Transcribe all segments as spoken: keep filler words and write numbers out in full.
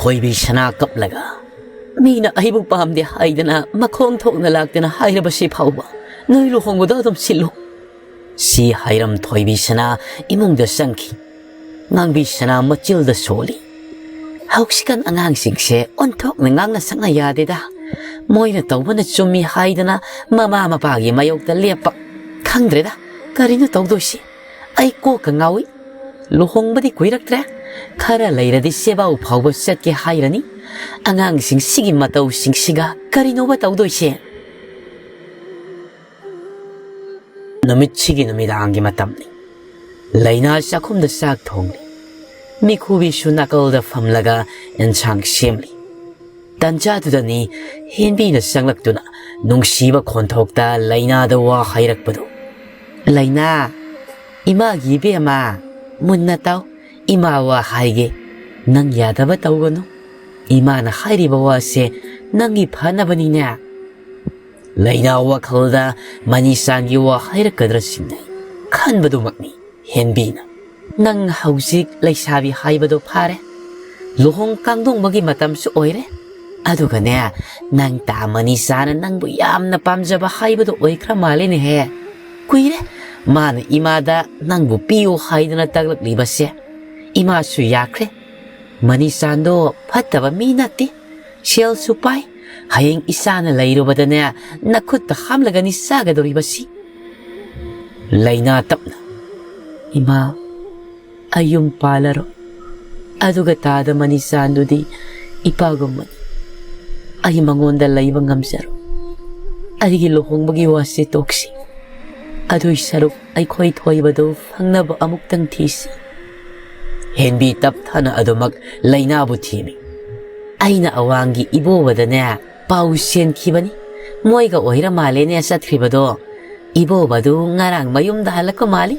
ꯊꯣꯏꯕꯤ ꯁꯅꯥ ꯀꯞꯂꯒ, "ꯃꯤꯅ ꯑꯩꯕꯨ ꯄꯥꯝꯗꯦ ꯍꯥꯏꯗꯅ ꯃꯈꯣꯡ ꯊꯣꯛꯅ ꯂꯥꯛꯇꯅ ꯍꯥꯏꯔꯕꯁꯤ ꯐꯥꯎꯕ ꯅꯣꯏ ꯂꯨꯍꯣꯡꯕꯗꯣ ꯑꯗꯨꯝ ꯁꯤꯜꯂꯨ"꯫ ꯁꯤ ꯍꯥꯏꯔꯝ ꯊꯣꯏꯕꯤ ꯁꯅꯥ ꯏꯃꯨꯡꯗ ꯆꯪꯈꯤ꯫ ꯉꯥꯡꯕꯤ ꯁꯅꯥ ꯃꯆꯤꯜꯗ ꯁꯣꯜꯂꯤ꯫ "ꯍꯧꯖꯤꯛꯀꯥꯟ ꯑꯉꯥꯡꯁꯤꯡꯁꯦ ꯑꯣꯟꯊꯣꯛꯅ ꯉꯥꯡꯅ ꯁꯛꯅ ꯌꯥꯗꯦꯗ꯫ ꯃꯣꯏꯅ ꯇꯧꯕꯅ ꯆꯨꯝꯃꯤ ꯍꯥꯏꯗꯅ ꯃꯃꯥ ꯃꯄꯥꯒꯤ ꯃꯥꯌꯣꯛꯇ ꯂꯦꯞꯄ꯫ ꯈꯪꯗ꯭ꯔꯦꯗ, ꯀꯔꯤꯅꯣ ꯇꯧꯗꯣꯏꯁꯤ? ꯑꯩ ꯀꯣꯛꯀ ꯉꯥꯎꯏ꯫ ꯂꯨꯍꯣꯡꯕꯗꯤ ꯀꯨꯏꯔꯛꯇ꯭ꯔꯦ꯫ ꯈꯔ ꯂꯩꯔꯗꯤ ꯁꯦꯕꯥꯎ ꯐꯥꯎꯕ ꯆꯠꯀꯦ ꯍꯥꯏꯔꯅꯤ꯫ ꯑꯉꯥꯡꯁꯤꯡꯁꯤꯒꯤ ꯃꯇꯧꯁꯤꯡꯁꯤꯒ ꯀꯔꯤꯅꯣꯕ ꯇꯧꯗꯣꯏꯁꯦ?" ꯅꯨꯃꯤꯠꯁꯤꯒꯤ ꯅꯨꯃꯤꯗꯥꯡꯒꯤ ꯃꯇꯝꯅꯤ꯫ ꯂꯩꯅꯥ ꯆꯥꯛꯈꯨꯝꯗ ꯆꯥꯛ ꯊꯣꯡꯂꯤ꯫ ꯃꯤꯈꯨꯕꯤꯁꯨ ꯅꯥꯀꯜꯗ ꯐꯝꯂꯒ ꯑꯦꯟꯁꯥꯡ ꯁꯦꯝꯂꯤ꯫ ꯇꯟꯖꯥꯗꯨꯗꯅꯤ ꯍꯦꯟꯕꯤꯅ ꯆꯪꯂꯛꯇꯨꯅ ꯅꯨꯡꯁꯤꯕ ꯈꯣꯟꯊꯣꯛꯇ ꯂꯩꯅꯥꯗ ꯋꯥ ꯍꯥꯏꯔꯛꯄꯗꯨ꯫ "ꯂꯩꯅꯥ, ꯏꯃꯥꯒꯤ ꯏꯕꯦꯝꯃ, ꯃꯨꯟꯅ ꯇꯥꯎ, ꯏꯃꯥ ꯋꯥ ꯍꯥꯏꯒꯦ꯫ ꯅꯪ ꯌꯥꯗꯕ ꯇꯧꯒꯅꯨ꯫ ꯏꯃꯥꯅ ꯍꯥꯏꯔꯤꯕ ꯋꯥꯁꯦ ꯅꯪꯒꯤ ꯐꯅꯕꯅꯤꯅꯦ"꯫ ꯂꯩꯅꯥ ꯋꯥꯈꯜꯗ ꯃꯅꯤꯁꯥꯟꯒꯤ ꯋꯥ ꯍꯥꯏꯔꯛꯀꯗ꯭ꯔꯥ ꯆꯤꯡꯅꯩ꯫ ꯈꯟꯕꯗꯨꯃꯛꯅꯤ ꯍꯦꯟꯕꯤꯅ꯫ "ꯅꯪ ꯍꯧꯖꯤꯛ ꯂꯩꯁꯥꯕꯤ ꯍꯥꯏꯕꯗꯣ ꯐꯥꯔꯦ꯫ ꯂꯨꯍꯣꯡ ꯀꯥꯡꯗꯣꯡꯕꯒꯤ ꯃꯇꯝꯁꯨ ꯑꯣꯏꯔꯦ꯫ ꯑꯗꯨꯒꯅꯦ, ꯅꯪ ꯇꯥ ꯃꯅꯤꯁꯥꯅ ꯅꯪꯕꯨ ꯌꯥꯝꯅ ꯄꯥꯝꯖꯕ ꯍꯥꯏꯕꯗꯣ ꯑꯣꯏꯈ꯭ꯔ ꯃꯥꯜꯂꯦꯅꯦꯍꯦ꯫ ꯀꯨꯏꯔꯦ ꯃꯥꯅ ꯏꯃꯥꯗ ꯅꯪꯕꯨ ꯄꯤꯌꯨ ꯍꯥꯏꯗꯅ ꯇꯥꯛꯂꯛꯂꯤꯕꯁꯦ꯫ ꯏꯃꯥꯁꯨ ꯌꯥꯈ꯭ꯔꯦ꯫ ꯃꯅꯤꯆꯥꯟꯗꯣ ꯐꯠꯇꯕ ꯃꯤ ꯅꯠꯇꯦ꯫ ꯁꯦꯜꯁꯨ ꯄꯥꯏ꯫ ꯍꯌꯦꯡ ꯏꯆꯥꯅ ꯂꯩꯔꯨꯕꯗꯅꯦ, ꯅꯈꯨꯠꯇ ꯍꯥꯝꯂꯒꯅꯤ ꯆꯥꯒꯗꯧꯔꯤꯕꯁꯤ"꯫ ꯂꯩꯅꯥ ꯇꯞꯅ, "ꯏꯃꯥ, ꯑꯩ ꯌꯨꯝ ꯄꯥꯜꯂꯔꯣꯏ꯫ ꯑꯗꯨꯒ ꯇꯥꯗ ꯃꯅꯤꯆꯥꯟꯗꯨꯗꯤ ꯏꯄꯥꯒꯨꯝꯕꯅꯤ꯫ ꯑꯩ ꯃꯉꯣꯟꯗ ꯂꯩꯕ ꯉꯝꯖꯔꯣꯏ꯫ ꯑꯩꯒꯤ ꯂꯨꯍꯣꯡꯕꯒꯤ ꯋꯥꯁꯦ ꯇꯣꯛꯁꯤ꯫ ꯑꯗꯨꯏ ꯁꯔꯨꯛ ꯑꯩꯈꯣꯏ ꯊꯣꯏꯕꯗꯨ ꯐꯪꯅꯕ ꯑꯃꯨꯛꯇꯪ ꯊꯤꯁꯤ"꯫ ꯍꯦꯟꯕꯤ ꯇꯞꯊꯥꯅ ꯑꯗꯨꯃꯛ ꯂꯩꯅꯥꯕꯨ ꯊꯦꯝꯃꯤ꯫ "ꯑꯩꯅ ꯑꯋꯥꯡꯒꯤ ꯏꯕꯣꯕꯗꯅꯦ ꯄꯥꯎ ꯆꯦꯟꯈꯤꯕꯅꯤ꯫ ꯃꯣꯏꯒ ꯑꯣꯏꯔ ꯃꯥꯜꯂꯦꯅꯦ ꯆꯠꯈ꯭ꯔꯤꯕꯗꯣ꯫ ꯏꯕꯣꯕꯗꯨ ꯉꯔꯥꯡ ꯃꯌꯨꯝꯗ ꯍꯜꯂꯛꯄ ꯃꯥꯜꯂꯤ꯫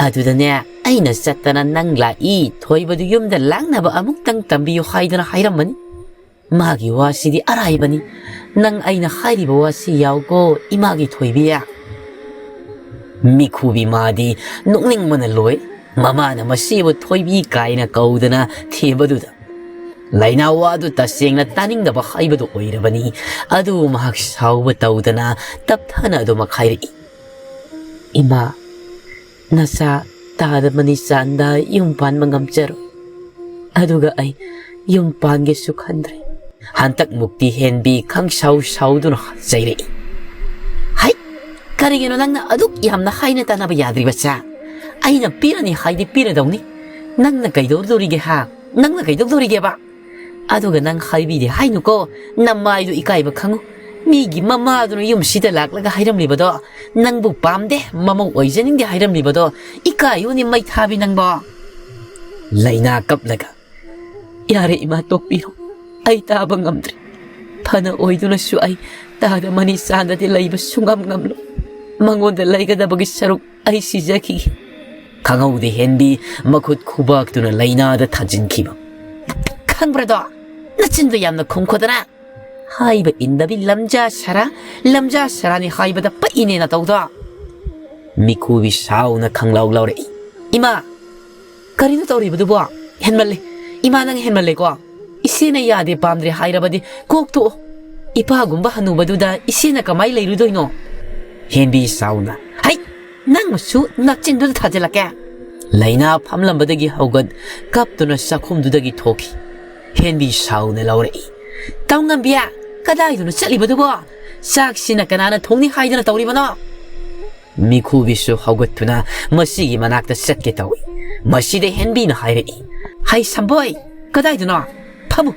ꯑꯗꯨꯗꯅꯦ ꯑꯩꯅ ꯆꯠꯇꯅ ꯅꯪ ꯂꯥꯛꯏ, ꯊꯣꯏꯕꯗꯨ ꯌꯨꯝꯗ ꯂꯥꯛꯅꯕ ꯑꯃꯨꯛꯇꯪ ꯇꯝꯕꯤꯌꯨ ꯍꯥꯏꯗꯅ ꯍꯥꯏꯔꯝꯕꯅꯤ꯫ ꯃꯥꯒꯤ ꯋꯥꯁꯤꯗꯤ ꯑꯔꯥꯏꯕꯅꯤ꯫ ꯅꯪ ꯑꯩꯅ ꯍꯥꯏꯔꯤꯕ ꯋꯥꯁꯤ ꯌꯥꯎꯀꯣ, ꯏꯃꯥꯒꯤ ꯊꯣꯏꯕꯤ"꯫ ꯃꯤꯈꯨꯕꯤ ꯃꯥꯗꯤ ꯅꯣꯛꯅꯤꯡꯕꯅ ꯂꯣꯏ꯫ ꯃꯃꯥꯅ ꯃꯆꯦꯕꯨ ꯊꯣꯏꯕꯤ ꯀꯥꯏꯅ ꯀꯧꯗꯅ ꯊꯦꯝꯕꯗꯨꯗ꯫ ꯂꯥꯏꯅꯥ ꯋꯥꯗꯨ ꯇꯁꯦꯡꯅ ꯇꯥꯅꯤꯡꯗꯕ ꯍꯥꯏꯕꯗꯨ ꯑꯣꯏꯔꯕꯅꯤ꯫ ꯑꯗꯨ ꯃꯍꯥꯛ ꯁꯥꯎꯕ ꯇꯧꯗꯅ ꯇꯞꯊꯅ ꯑꯗꯨꯃꯛ ꯍꯥꯏꯔꯛꯏ, "ꯏꯃꯥ, ꯅꯆꯥ ꯇꯥꯗ ꯃꯅꯤꯆꯥꯟꯗ ꯌꯨꯝ ꯄꯥꯟꯕ ꯉꯝꯖꯔꯣꯏ꯫ ꯑꯗꯨꯒ ꯑꯩ ꯌꯨꯝ ꯄꯥꯟꯒꯦꯁꯨ ꯈꯟꯗ꯭ꯔꯦ꯫" ꯍꯟꯇꯛ ꯃꯨꯛꯇꯤ ꯍꯦꯟꯕꯤ ꯈꯪꯁꯥꯎ ꯁꯥꯎꯗꯨꯅ ꯆꯩꯔꯛꯏ, "ꯍꯩ, ꯀꯔꯤꯒꯤꯅꯣ ꯅꯪꯅ ꯑꯗꯨꯛ ꯌꯥꯝꯅ ꯍꯥꯏꯅ ꯇꯥꯅꯕ ꯌꯥꯗ꯭ꯔꯤꯕꯁꯦ? ꯑꯩꯅ ꯄꯤꯔꯅꯤ ꯍꯥꯏꯗꯤ ꯄꯤꯔꯗꯧꯅꯤ꯫ ꯅꯪꯅ ꯀꯩꯗꯧꯗꯣꯔꯤꯒꯦ ꯍꯥ? ꯅꯪꯅ ꯀꯩꯗꯧꯗꯣꯔꯤꯒꯦꯕ? ꯑꯗꯨꯒ ꯅꯪ ꯍꯥꯏꯕꯤꯗꯦ ꯍꯥꯏꯅꯨꯀꯣ, ꯅꯃꯥꯏꯗꯣ ꯏꯀꯥꯏꯕ ꯈꯪꯉꯨ꯫ ꯃꯤꯒꯤ ꯃꯃꯥꯗꯨꯅ ꯌꯨꯝꯁꯤꯗ ꯂꯥꯛꯂꯒ ꯍꯥꯏꯔꯝꯂꯤꯕꯗꯣ, ꯅꯪꯕꯨ ꯄꯥꯝꯗꯦ, ꯃꯃꯧ ꯑꯣꯏꯖꯅꯤꯡꯗꯦ ꯍꯥꯏꯔꯝꯂꯤꯕꯗꯣ, ꯏꯀꯥꯏꯌꯨꯅꯦ ꯃꯩꯊꯥꯕꯤ ꯅꯪꯕꯣ꯫" ꯂꯩꯅꯥ ꯀꯞꯂꯒ, "ꯌꯥꯔꯦ ꯏꯃꯥ, ꯇꯣꯛꯄꯤꯔꯣ꯫ ꯑꯩ ꯇꯥꯕ ꯉꯝꯗ꯭ꯔꯦ꯫ ꯐꯅ ꯑꯣꯏꯗꯨꯅꯁꯨ ꯑꯩ ꯇꯥꯗ ꯃꯅꯤ ꯆꯥꯟꯗꯗꯤ ꯂꯩꯕ ꯁꯨꯡꯉꯝ ꯉꯝꯂꯣꯏ꯫ ꯃꯉꯣꯟꯗ ꯂꯩꯒꯗꯕꯒꯤ ꯁꯔꯨꯛ ꯑꯩ ꯁꯤꯖꯈꯤꯒꯦ꯫" ꯈꯪꯍꯧꯗꯦ ꯍꯦꯟꯕꯤ ꯃꯈꯨꯠ ꯈꯨꯕꯥꯛꯇꯨꯅ ꯂꯩꯅꯥꯗ ꯊꯥꯖꯤꯟꯈꯤꯕ꯫ "ꯈꯪꯕ꯭ꯔꯥꯗꯣ? ꯅꯆꯤꯟꯗꯣ ꯌꯥꯝꯅ ꯈꯨꯝꯈꯣꯗꯅ꯫ ꯍꯥꯏꯕ ꯏꯟꯗꯕꯤ ꯂꯝꯖꯥ ꯁꯥꯔꯥ, ꯂꯝꯖꯥ ꯁꯥꯔꯥꯅꯤ ꯍꯥꯏꯕꯗ ꯄꯛꯏꯅꯦ ꯅꯇꯧꯗꯣ꯫" ꯃꯤꯈꯨꯕꯤ ꯁꯥꯎꯅ ꯈꯪꯂꯥꯎ ꯂꯥꯎꯔꯛꯏ꯫ "ꯏꯃꯥ, ꯀꯔꯤꯅꯣ ꯇꯧꯔꯤꯕꯗꯨꯕꯣ? ꯍꯦꯟꯃꯜꯂꯦ꯫ ꯏꯃꯥ, ꯅꯪ ꯍꯦꯟꯃꯜꯂꯦꯀꯣ꯫ ꯏꯆꯦꯅ ꯌꯥꯗꯦ ꯄꯥꯝꯗ꯭ꯔꯦ ꯍꯥꯏꯔꯕꯗꯤ ꯀꯣꯛ ꯇꯣꯛꯑꯣ꯫ ꯏꯄꯥꯒꯨꯝꯕ ꯍꯅꯨꯕꯗꯨꯗ ꯏꯆꯦꯅ ꯀꯃꯥꯏ ꯂꯩꯔꯨꯗꯣꯏꯅꯣ?" ꯍꯦꯟꯕꯤ ꯁꯥꯎꯅ, "ꯍꯩ, ꯅꯪꯅꯁꯨ ꯅꯆꯤꯟꯗꯨꯗ ꯊꯥꯖꯤꯜꯂꯛꯀꯦ꯫" ꯂꯩꯅꯥ ꯐꯝꯂꯝꯕꯗꯒꯤ ꯍꯧꯒꯠ ꯀꯞꯇꯨꯅ ꯆꯥꯛꯈꯨꯝꯗꯨꯗꯒꯤ ꯊꯣꯛꯈꯤ꯫ ꯍꯦꯟꯕꯤ ꯁꯥꯎꯅ ꯂꯥꯎꯔꯛꯏ, "ꯇꯧꯉꯝꯕꯤ, ꯀꯗꯥꯏꯗꯅꯣ ꯆꯠꯂꯤꯕꯗꯨꯕꯣ? ꯆꯥꯛꯁꯤꯅ ꯀꯅꯥꯅ ꯊꯣꯡꯅꯤ ꯍꯥꯏꯗꯅ ꯇꯧꯔꯤꯕꯅꯣ?" ꯃꯤꯈꯨꯕꯤꯁꯨ ꯍꯧꯒꯠꯇꯨꯅ ꯃꯁꯤꯒꯤ ꯃꯅꯥꯛꯇ ꯆꯠꯀꯦ ꯇꯧꯏ꯫ ꯃꯁꯤꯗ ꯍꯦꯟꯕꯤꯅ ꯍꯥꯏꯔꯛꯏ, "ꯍꯩ ꯁꯝꯕꯣꯏ, ꯀꯗꯥꯏꯗꯅꯣ? ꯐꯝꯃꯨ,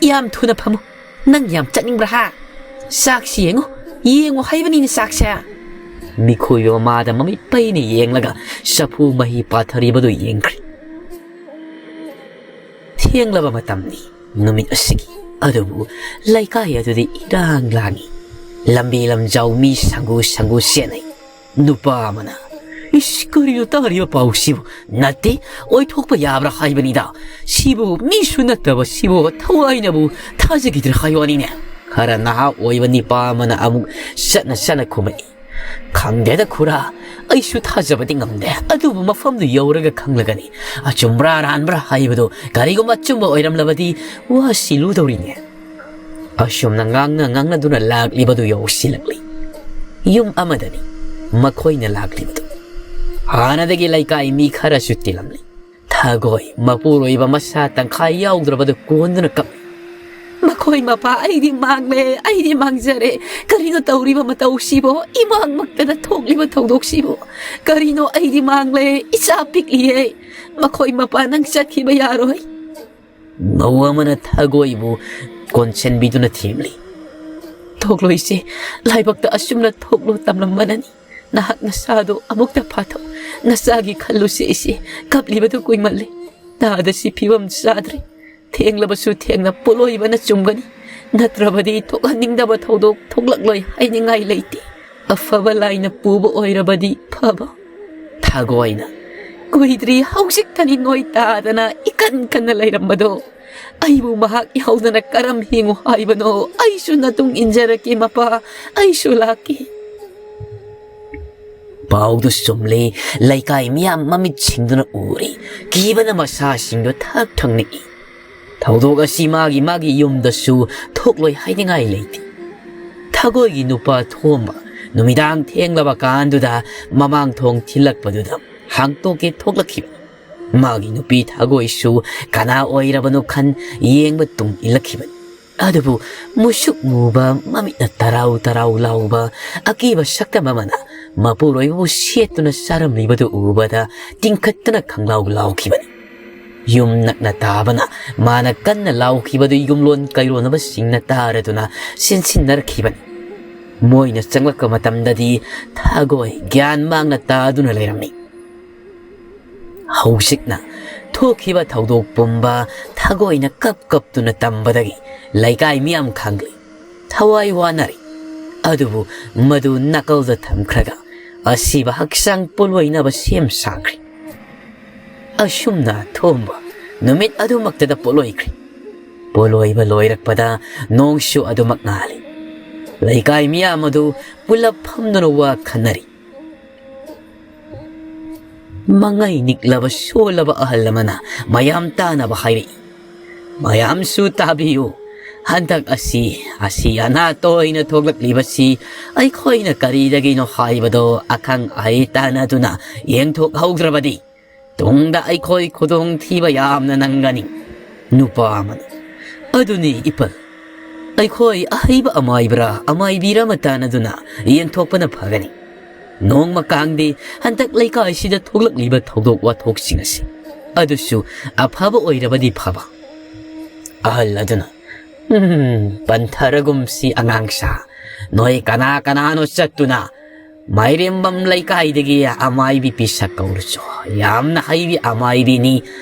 ꯌꯥꯝ ꯊꯨꯅ ꯐꯝꯃꯨ꯫ ꯅꯪ ꯌꯥꯝ ꯆꯠꯅꯤꯡꯕ꯭ꯔꯥ ꯍꯥ? ꯆꯥꯛꯁꯤ ꯌꯦꯡꯉꯨ, ꯌꯦꯡꯉꯨ ꯍꯥꯏꯕꯅꯤꯅꯦ ꯆꯥꯛꯁꯦ꯫" ꯃꯤꯈꯨꯕꯤ ꯃꯃꯥꯗ ꯃꯃꯤꯠ ꯄꯩꯅ ꯌꯦꯡꯂꯒ ꯆꯐꯨ ꯃꯍꯤ ꯄꯥꯊꯔꯤꯕꯗꯨ ꯌꯦꯡꯈ꯭ꯔꯦ꯫ ꯊꯦꯡꯂꯕ ꯃꯇꯝꯅꯤ ꯅꯨꯃꯤꯠ ꯑꯁꯤꯒꯤ꯫ ꯑꯗꯨꯕꯨ ꯂꯩꯀꯥꯏ ꯑꯗꯨꯗꯤ ꯏꯔꯥꯡ ꯂꯥꯡꯏ꯫ ꯂꯝꯕꯤ ꯂꯝꯖꯥꯎ ꯃꯤ ꯁꯪꯒꯨ ꯁꯪꯒꯨ ꯆꯦꯟꯅꯩ꯫ ꯅꯨꯄꯥ ꯑꯃꯅ, "ꯏꯁ, ꯀꯔꯤꯅꯣ ꯇꯥꯔꯤꯕ ꯄꯥꯎꯁꯤꯕꯨ? ꯅꯠꯇꯦ, ꯑꯣꯏꯊꯣꯛꯄ ꯌꯥꯕ꯭ꯔꯥ ꯍꯥꯏꯕꯅꯤꯗ꯫ ꯁꯤꯕꯨ ꯃꯤꯁꯨ ꯅꯠꯇꯕ ꯁꯤꯕꯨ ꯊꯋꯥꯏꯅꯕꯨ ꯊꯥꯖꯈꯤꯗ꯭ꯔꯦ ꯍꯥꯏ ꯋꯥꯅꯤꯅꯦ꯫" ꯈꯔ ꯅꯍꯥ ꯑꯣꯏꯕ ꯅꯤꯄꯥ ꯑꯃꯅ ꯑꯃꯨꯛ ꯆꯠꯅ ꯆꯠꯅ ꯈꯨꯝꯃꯛꯏ, "ꯈꯪꯗꯦꯗ ꯈꯨꯔꯥ, ꯑꯩꯁꯨ ꯊꯥꯖꯕꯗꯤ ꯉꯝꯗꯦ, ꯑꯗꯨꯕꯨ ꯃꯐꯝꯗꯨ ꯌꯧꯔꯒ ꯈꯪꯂꯒꯅꯤ꯫ ꯑꯆꯨꯝꯕ꯭ꯔꯥ ꯑꯔꯥꯟꯕ꯭ꯔꯥ ꯍꯥꯏꯕꯗꯨ ꯀꯔꯤꯒꯨꯝꯕ ꯑꯆꯨꯝꯕ ꯑꯣꯏꯔꯝꯂꯕꯗꯤ ꯋꯥꯁꯤ ꯂꯨꯗꯧꯔꯤꯅꯦ"꯫ ꯑꯁꯨꯝꯅ ꯉꯥꯡꯅ ꯉꯥꯡꯅꯗꯨꯅ ꯂꯥꯛꯂꯤꯕꯗꯨ ꯌꯧꯁꯤꯜꯂꯛꯂꯤ꯫ ꯌꯨꯝ ꯑꯃꯗꯅꯤ ꯃꯈꯣꯏꯅ ꯂꯥꯛꯂꯤꯕꯗꯨ꯫ ꯍꯥꯟꯅꯗꯒꯤ ꯂꯩꯀꯥꯏ ꯃꯤ ꯈꯔꯁꯨ ꯇꯤꯜꯂꯝꯂꯤ꯫ ꯊꯒꯣꯏ ꯃꯄꯨꯔꯣꯏꯕ ꯃꯁꯥ ꯇꯪꯈꯥꯏ ꯌꯥꯎꯗ꯭ꯔꯕꯗꯨ ꯀꯣꯟꯗꯨꯅ ꯀꯞ "ꯃꯈꯣꯏ ꯃꯄꯥ, ꯑꯩꯗꯤ ꯃꯥꯡꯂꯦ, ꯑꯩꯗꯤ ꯃꯥꯡꯖꯔꯦ꯫ ꯀꯔꯤꯅꯣ ꯇꯧꯔꯤꯕ ꯃꯇꯧꯁꯤꯕꯣ? ꯏꯃꯥꯡꯃꯛꯇꯗ ꯊꯣꯛꯂꯤꯕ ꯊꯧꯗꯣꯛꯁꯤꯕꯣ? ꯀꯔꯤꯅꯣ, ꯑꯩꯗꯤ ꯃꯥꯡꯂꯦ, ꯏꯆꯥ ꯄꯤꯛꯂꯤꯌꯦ꯫ ꯃꯈꯣꯏ ꯃꯄꯥ, ꯅꯪ ꯆꯠꯈꯤꯕ ꯌꯥꯔꯣꯏ"꯫ ꯃꯧ ꯑꯃꯅ ꯊꯒꯣꯏꯕꯨ ꯀꯣꯟꯁꯤꯟꯕꯤꯗꯨꯅ ꯊꯦꯝꯂꯤ꯫ "ꯊꯣꯛꯂꯣꯏꯁꯦ, ꯂꯥꯏꯕꯛꯇ ꯑꯁꯨꯝꯅ ꯊꯣꯛꯂꯣ ꯇꯝꯂꯝꯕꯅꯅꯤ꯫ ꯅꯍꯥꯛ ꯅꯁꯥꯗꯣ ꯑꯃꯨꯛꯇ ꯐꯥꯊꯧ꯫ ꯅꯆꯥꯒꯤ ꯈꯜꯂꯨꯁꯦ ꯏꯆꯦ, ꯀꯞꯂꯤꯕꯗꯨ ꯀꯨꯏꯃꯜꯂꯦ꯫ ꯇꯥꯗ ꯁꯤ ꯐꯤꯕꯝ ꯆꯥꯗ꯭ꯔꯦ꯫ ꯊꯦꯡꯂꯕꯁꯨ ꯊꯦꯡꯅ ꯄꯣꯠꯂꯣꯏꯕꯅ ꯆꯨꯝꯒꯅꯤ꯫ ꯅꯠꯇ꯭ꯔꯕꯗꯤ ꯊꯣꯛꯍꯟꯅꯤꯡꯗꯕ ꯊꯧꯗꯣꯛ ꯊꯣꯛꯂꯛꯂꯣꯏ ꯍꯥꯏꯅꯤꯡꯉꯥꯏ ꯂꯩꯇꯦ꯫ ꯑꯐꯕ ꯂꯥꯏꯅ ꯄꯨꯕ ꯑꯣꯏꯔꯕꯗꯤ ꯐꯕ"꯫ ꯊꯒꯣꯏꯅ, "ꯀꯨꯏꯗ꯭ꯔꯤ ꯍꯧꯖꯤꯛꯇꯅꯤ ꯅꯣꯏ ꯇꯥꯗꯅ ꯏꯀꯟ ꯀꯟꯅ ꯂꯩꯔꯝꯕꯗꯣ꯫ ꯑꯩꯕꯨ ꯃꯍꯥꯛ ꯌꯥꯎꯗꯅ ꯀꯔꯝ ꯍꯤꯡꯉꯨ ꯍꯥꯏꯕꯅꯣ? ꯑꯩꯁꯨ ꯅꯇꯨꯡ ꯏꯟꯖꯔꯛꯀꯦ ꯃꯄꯥ, ꯑꯩꯁꯨ ꯂꯥꯛꯀꯦ"꯫ ꯄꯥꯎꯗꯨ ꯆꯨꯝꯂꯦ꯫ ꯂꯩꯀꯥꯏ ꯃꯤꯌꯥꯝ ꯃꯃꯤꯠ ꯁꯤꯡꯗꯨꯅ ꯎꯔꯤ꯫ ꯀꯤꯕꯅ ꯃꯁꯥꯁꯤꯡꯗꯨ ꯊꯛ ꯊꯛ ꯅꯤꯛꯏ꯫ ꯊꯧꯗꯣꯛ ꯑꯁꯤ ꯃꯥꯒꯤ ꯃꯥꯒꯤ ꯌꯨꯝꯗꯁꯨ ꯊꯣꯛꯂꯣꯏ ꯍꯥꯏꯅꯤꯡꯉꯥꯏ ꯂꯩꯇꯦ꯫ ꯊꯒꯣꯏꯒꯤ ꯅꯨꯄꯥ ꯊꯣꯝꯕ ꯅꯨꯃꯤꯗꯥꯡ ꯊꯦꯡꯂꯕ ꯀꯥꯟꯗꯨꯗ ꯃꯃꯥꯡ ꯊꯣꯡ ꯊꯤꯜꯂꯛꯄꯗꯨꯗ ꯍꯥꯡꯇꯣꯛꯀꯦ ꯊꯣꯛꯂꯛꯈꯤꯕꯅꯤ꯫ ꯃꯥꯒꯤ ꯅꯨꯄꯤ ꯊꯒꯣꯏꯁꯨ ꯀꯅꯥ ꯑꯣꯏꯔꯕꯅꯣ ꯈꯟ ꯌꯦꯡꯕ ꯇꯨꯡ ꯏꯜꯂꯛꯈꯤꯕꯅꯤ꯫ ꯑꯗꯨꯕꯨ ꯃꯨꯁꯨꯛ ꯃꯨꯕ, ꯃꯃꯤꯠꯅ ꯇꯔꯥꯎ ꯇꯔꯥꯎ ꯂꯥꯎꯕ ꯑꯀꯤꯕ ꯁꯛꯇꯝ ꯑꯃꯅ ꯃꯄꯨꯔꯣꯏꯕꯕꯨ ꯁꯦꯠꯇꯨꯅ ꯆꯥꯔꯝꯂꯤꯕꯗꯨ ꯎꯕꯗ ꯇꯤꯡꯈꯠꯇꯅ ꯈꯪꯂꯥꯎ ꯂꯥꯎꯈꯤꯕꯅꯤ꯫ ꯌꯨꯝ ꯅꯛꯅ ꯇꯥꯕꯅ ꯃꯥꯅ ꯀꯟꯅ ꯂꯥꯎꯈꯤꯕꯗꯨ ꯌꯨꯝꯂꯣꯟ ꯀꯩꯔꯣꯟꯅꯕꯁꯤꯡꯅ ꯇꯥꯔꯗꯨꯅ ꯆꯦꯟꯁꯤꯟꯅꯔꯛꯈꯤꯕꯅꯤ꯫ ꯃꯣꯏꯅ ꯆꯪꯂꯛꯄ ꯃꯇꯝꯗꯗꯤ ꯊꯒꯣꯏ ꯒ꯭ꯌꯥꯟ ꯃꯥꯡꯅ ꯇꯥꯗꯨꯅ ꯂꯩꯔꯝꯃꯤ꯫ ꯍꯧꯖꯤꯛꯅ ꯊꯣꯛꯈꯤꯕ ꯊꯧꯗꯣꯛ ꯄꯨꯝꯕ ꯊꯒꯣꯏꯅ ꯀꯞ ꯀꯞꯇꯨꯅ ꯇꯝꯕꯗꯒꯤ ꯂꯩꯀꯥꯏ ꯃꯤꯌꯥꯝ ꯈꯪꯂꯤ꯫ ꯊꯋꯥꯏ ꯋꯥꯅꯔꯤ꯫ ꯑꯗꯨꯕꯨ ꯃꯗꯨ ꯅꯥꯀꯜꯗ ꯊꯝꯈ꯭ꯔꯒ ꯑꯁꯤꯕ ꯍꯛꯆꯥꯡ ꯄꯣꯠꯂꯣꯏꯅꯕ ꯁꯦꯝ ꯁꯥꯈ꯭ꯔꯤ꯫ ꯑꯁꯨꯝꯅ ꯊꯣꯝꯕ ꯅꯨꯃꯤꯠ ꯑꯗꯨꯃꯛꯇꯗ ꯄꯣꯠꯂꯣꯏꯈ꯭ꯔꯤ꯫ ꯄꯣꯠꯂꯣꯏꯕ ꯂꯣꯏꯔꯛꯄꯗ ꯅꯣꯡꯁꯨ ꯑꯗꯨꯃꯛ ꯉꯥꯜꯂꯤ꯫ ꯂꯩꯀꯥꯏ ꯃꯤꯌꯥꯝ ꯑꯗꯨ ꯄꯨꯂꯞ ꯐꯝꯗꯨꯅ ꯋꯥ ꯈꯟꯅꯔꯤ꯫ ꯃꯉꯩ ꯅꯤꯛꯂꯕ ꯁꯣꯜꯂꯕ ꯑꯍꯜ ꯑꯃꯅ ꯃꯌꯥꯝ ꯇꯥꯅꯕ ꯍꯥꯏꯔꯛꯏ꯫ "ꯃꯌꯥꯝꯁꯨ ꯇꯥꯕꯤꯌꯨ꯫ ꯍꯟꯗꯛ ꯑꯁꯤ, ꯑꯁꯤ ꯑꯅꯥ ꯇꯣꯏꯅ ꯊꯣꯛꯂꯛꯂꯤꯕꯁꯤ ꯑꯩꯈꯣꯏꯅ ꯀꯔꯤꯗꯒꯤꯅꯣ ꯍꯥꯏꯕꯗꯣ ꯑꯈꯪ ꯑꯍꯩ ꯇꯥꯟꯅꯗꯨꯅ ꯌꯦꯡꯊꯣꯛꯍꯧꯗ꯭ꯔꯕꯗꯤ ꯇꯨꯡꯗ ꯑꯩꯈꯣꯏ ꯈꯨꯗꯣꯡꯊꯤꯕ ꯌꯥꯝꯅ ꯅꯪꯒꯅꯤ"꯫ ꯅꯨꯄꯥ ꯑꯃꯅ, "ꯑꯗꯨꯅꯤ ꯏꯄꯜ, ꯑꯩꯈꯣꯏ ꯑꯍꯩꯕ ꯑꯃꯥꯏꯕ꯭ꯔꯥ ꯑꯃꯥꯏꯕꯤꯔ ꯑꯃ ꯇꯥꯟꯅꯗꯨꯅ ꯌꯦꯡꯊꯣꯛꯄꯅ ꯐꯒꯅꯤ꯫ ꯅꯣꯡꯃ ꯀꯥꯡꯗꯤ ꯍꯟꯗꯛ ꯂꯩꯀꯥꯏꯁꯤꯗ ꯊꯣꯛꯂꯛꯂꯤꯕ ꯊꯧꯗꯣꯛ ꯋꯥꯊꯣꯛꯁꯤꯡ ꯑꯁꯤ ꯑꯗꯨꯁꯨ ꯑꯐꯕ ꯑꯣꯏꯔꯕꯗꯤ ꯐꯕ"꯫ ꯑꯍꯜ ꯑꯗꯨꯅ, "ꯎꯝ, ꯄꯟꯊꯔꯒꯨꯝꯁꯤ ꯑꯉꯥꯡꯁꯥ꯫ ꯅꯣꯏ ꯀꯅꯥ ꯀꯅꯥꯅꯣ ꯆꯠꯇꯨꯅ ꯃꯥꯏꯔꯦꯝꯕꯝ ꯂꯩꯀꯥꯏꯗꯒꯤ ꯑꯃꯥꯏꯕꯤ ꯄꯤꯁꯛ ꯀꯧꯔꯨꯆꯣ꯫ ꯌꯥꯝꯅ ꯍꯩꯕꯤ ꯑꯃꯥꯏꯕꯤꯅꯤ꯫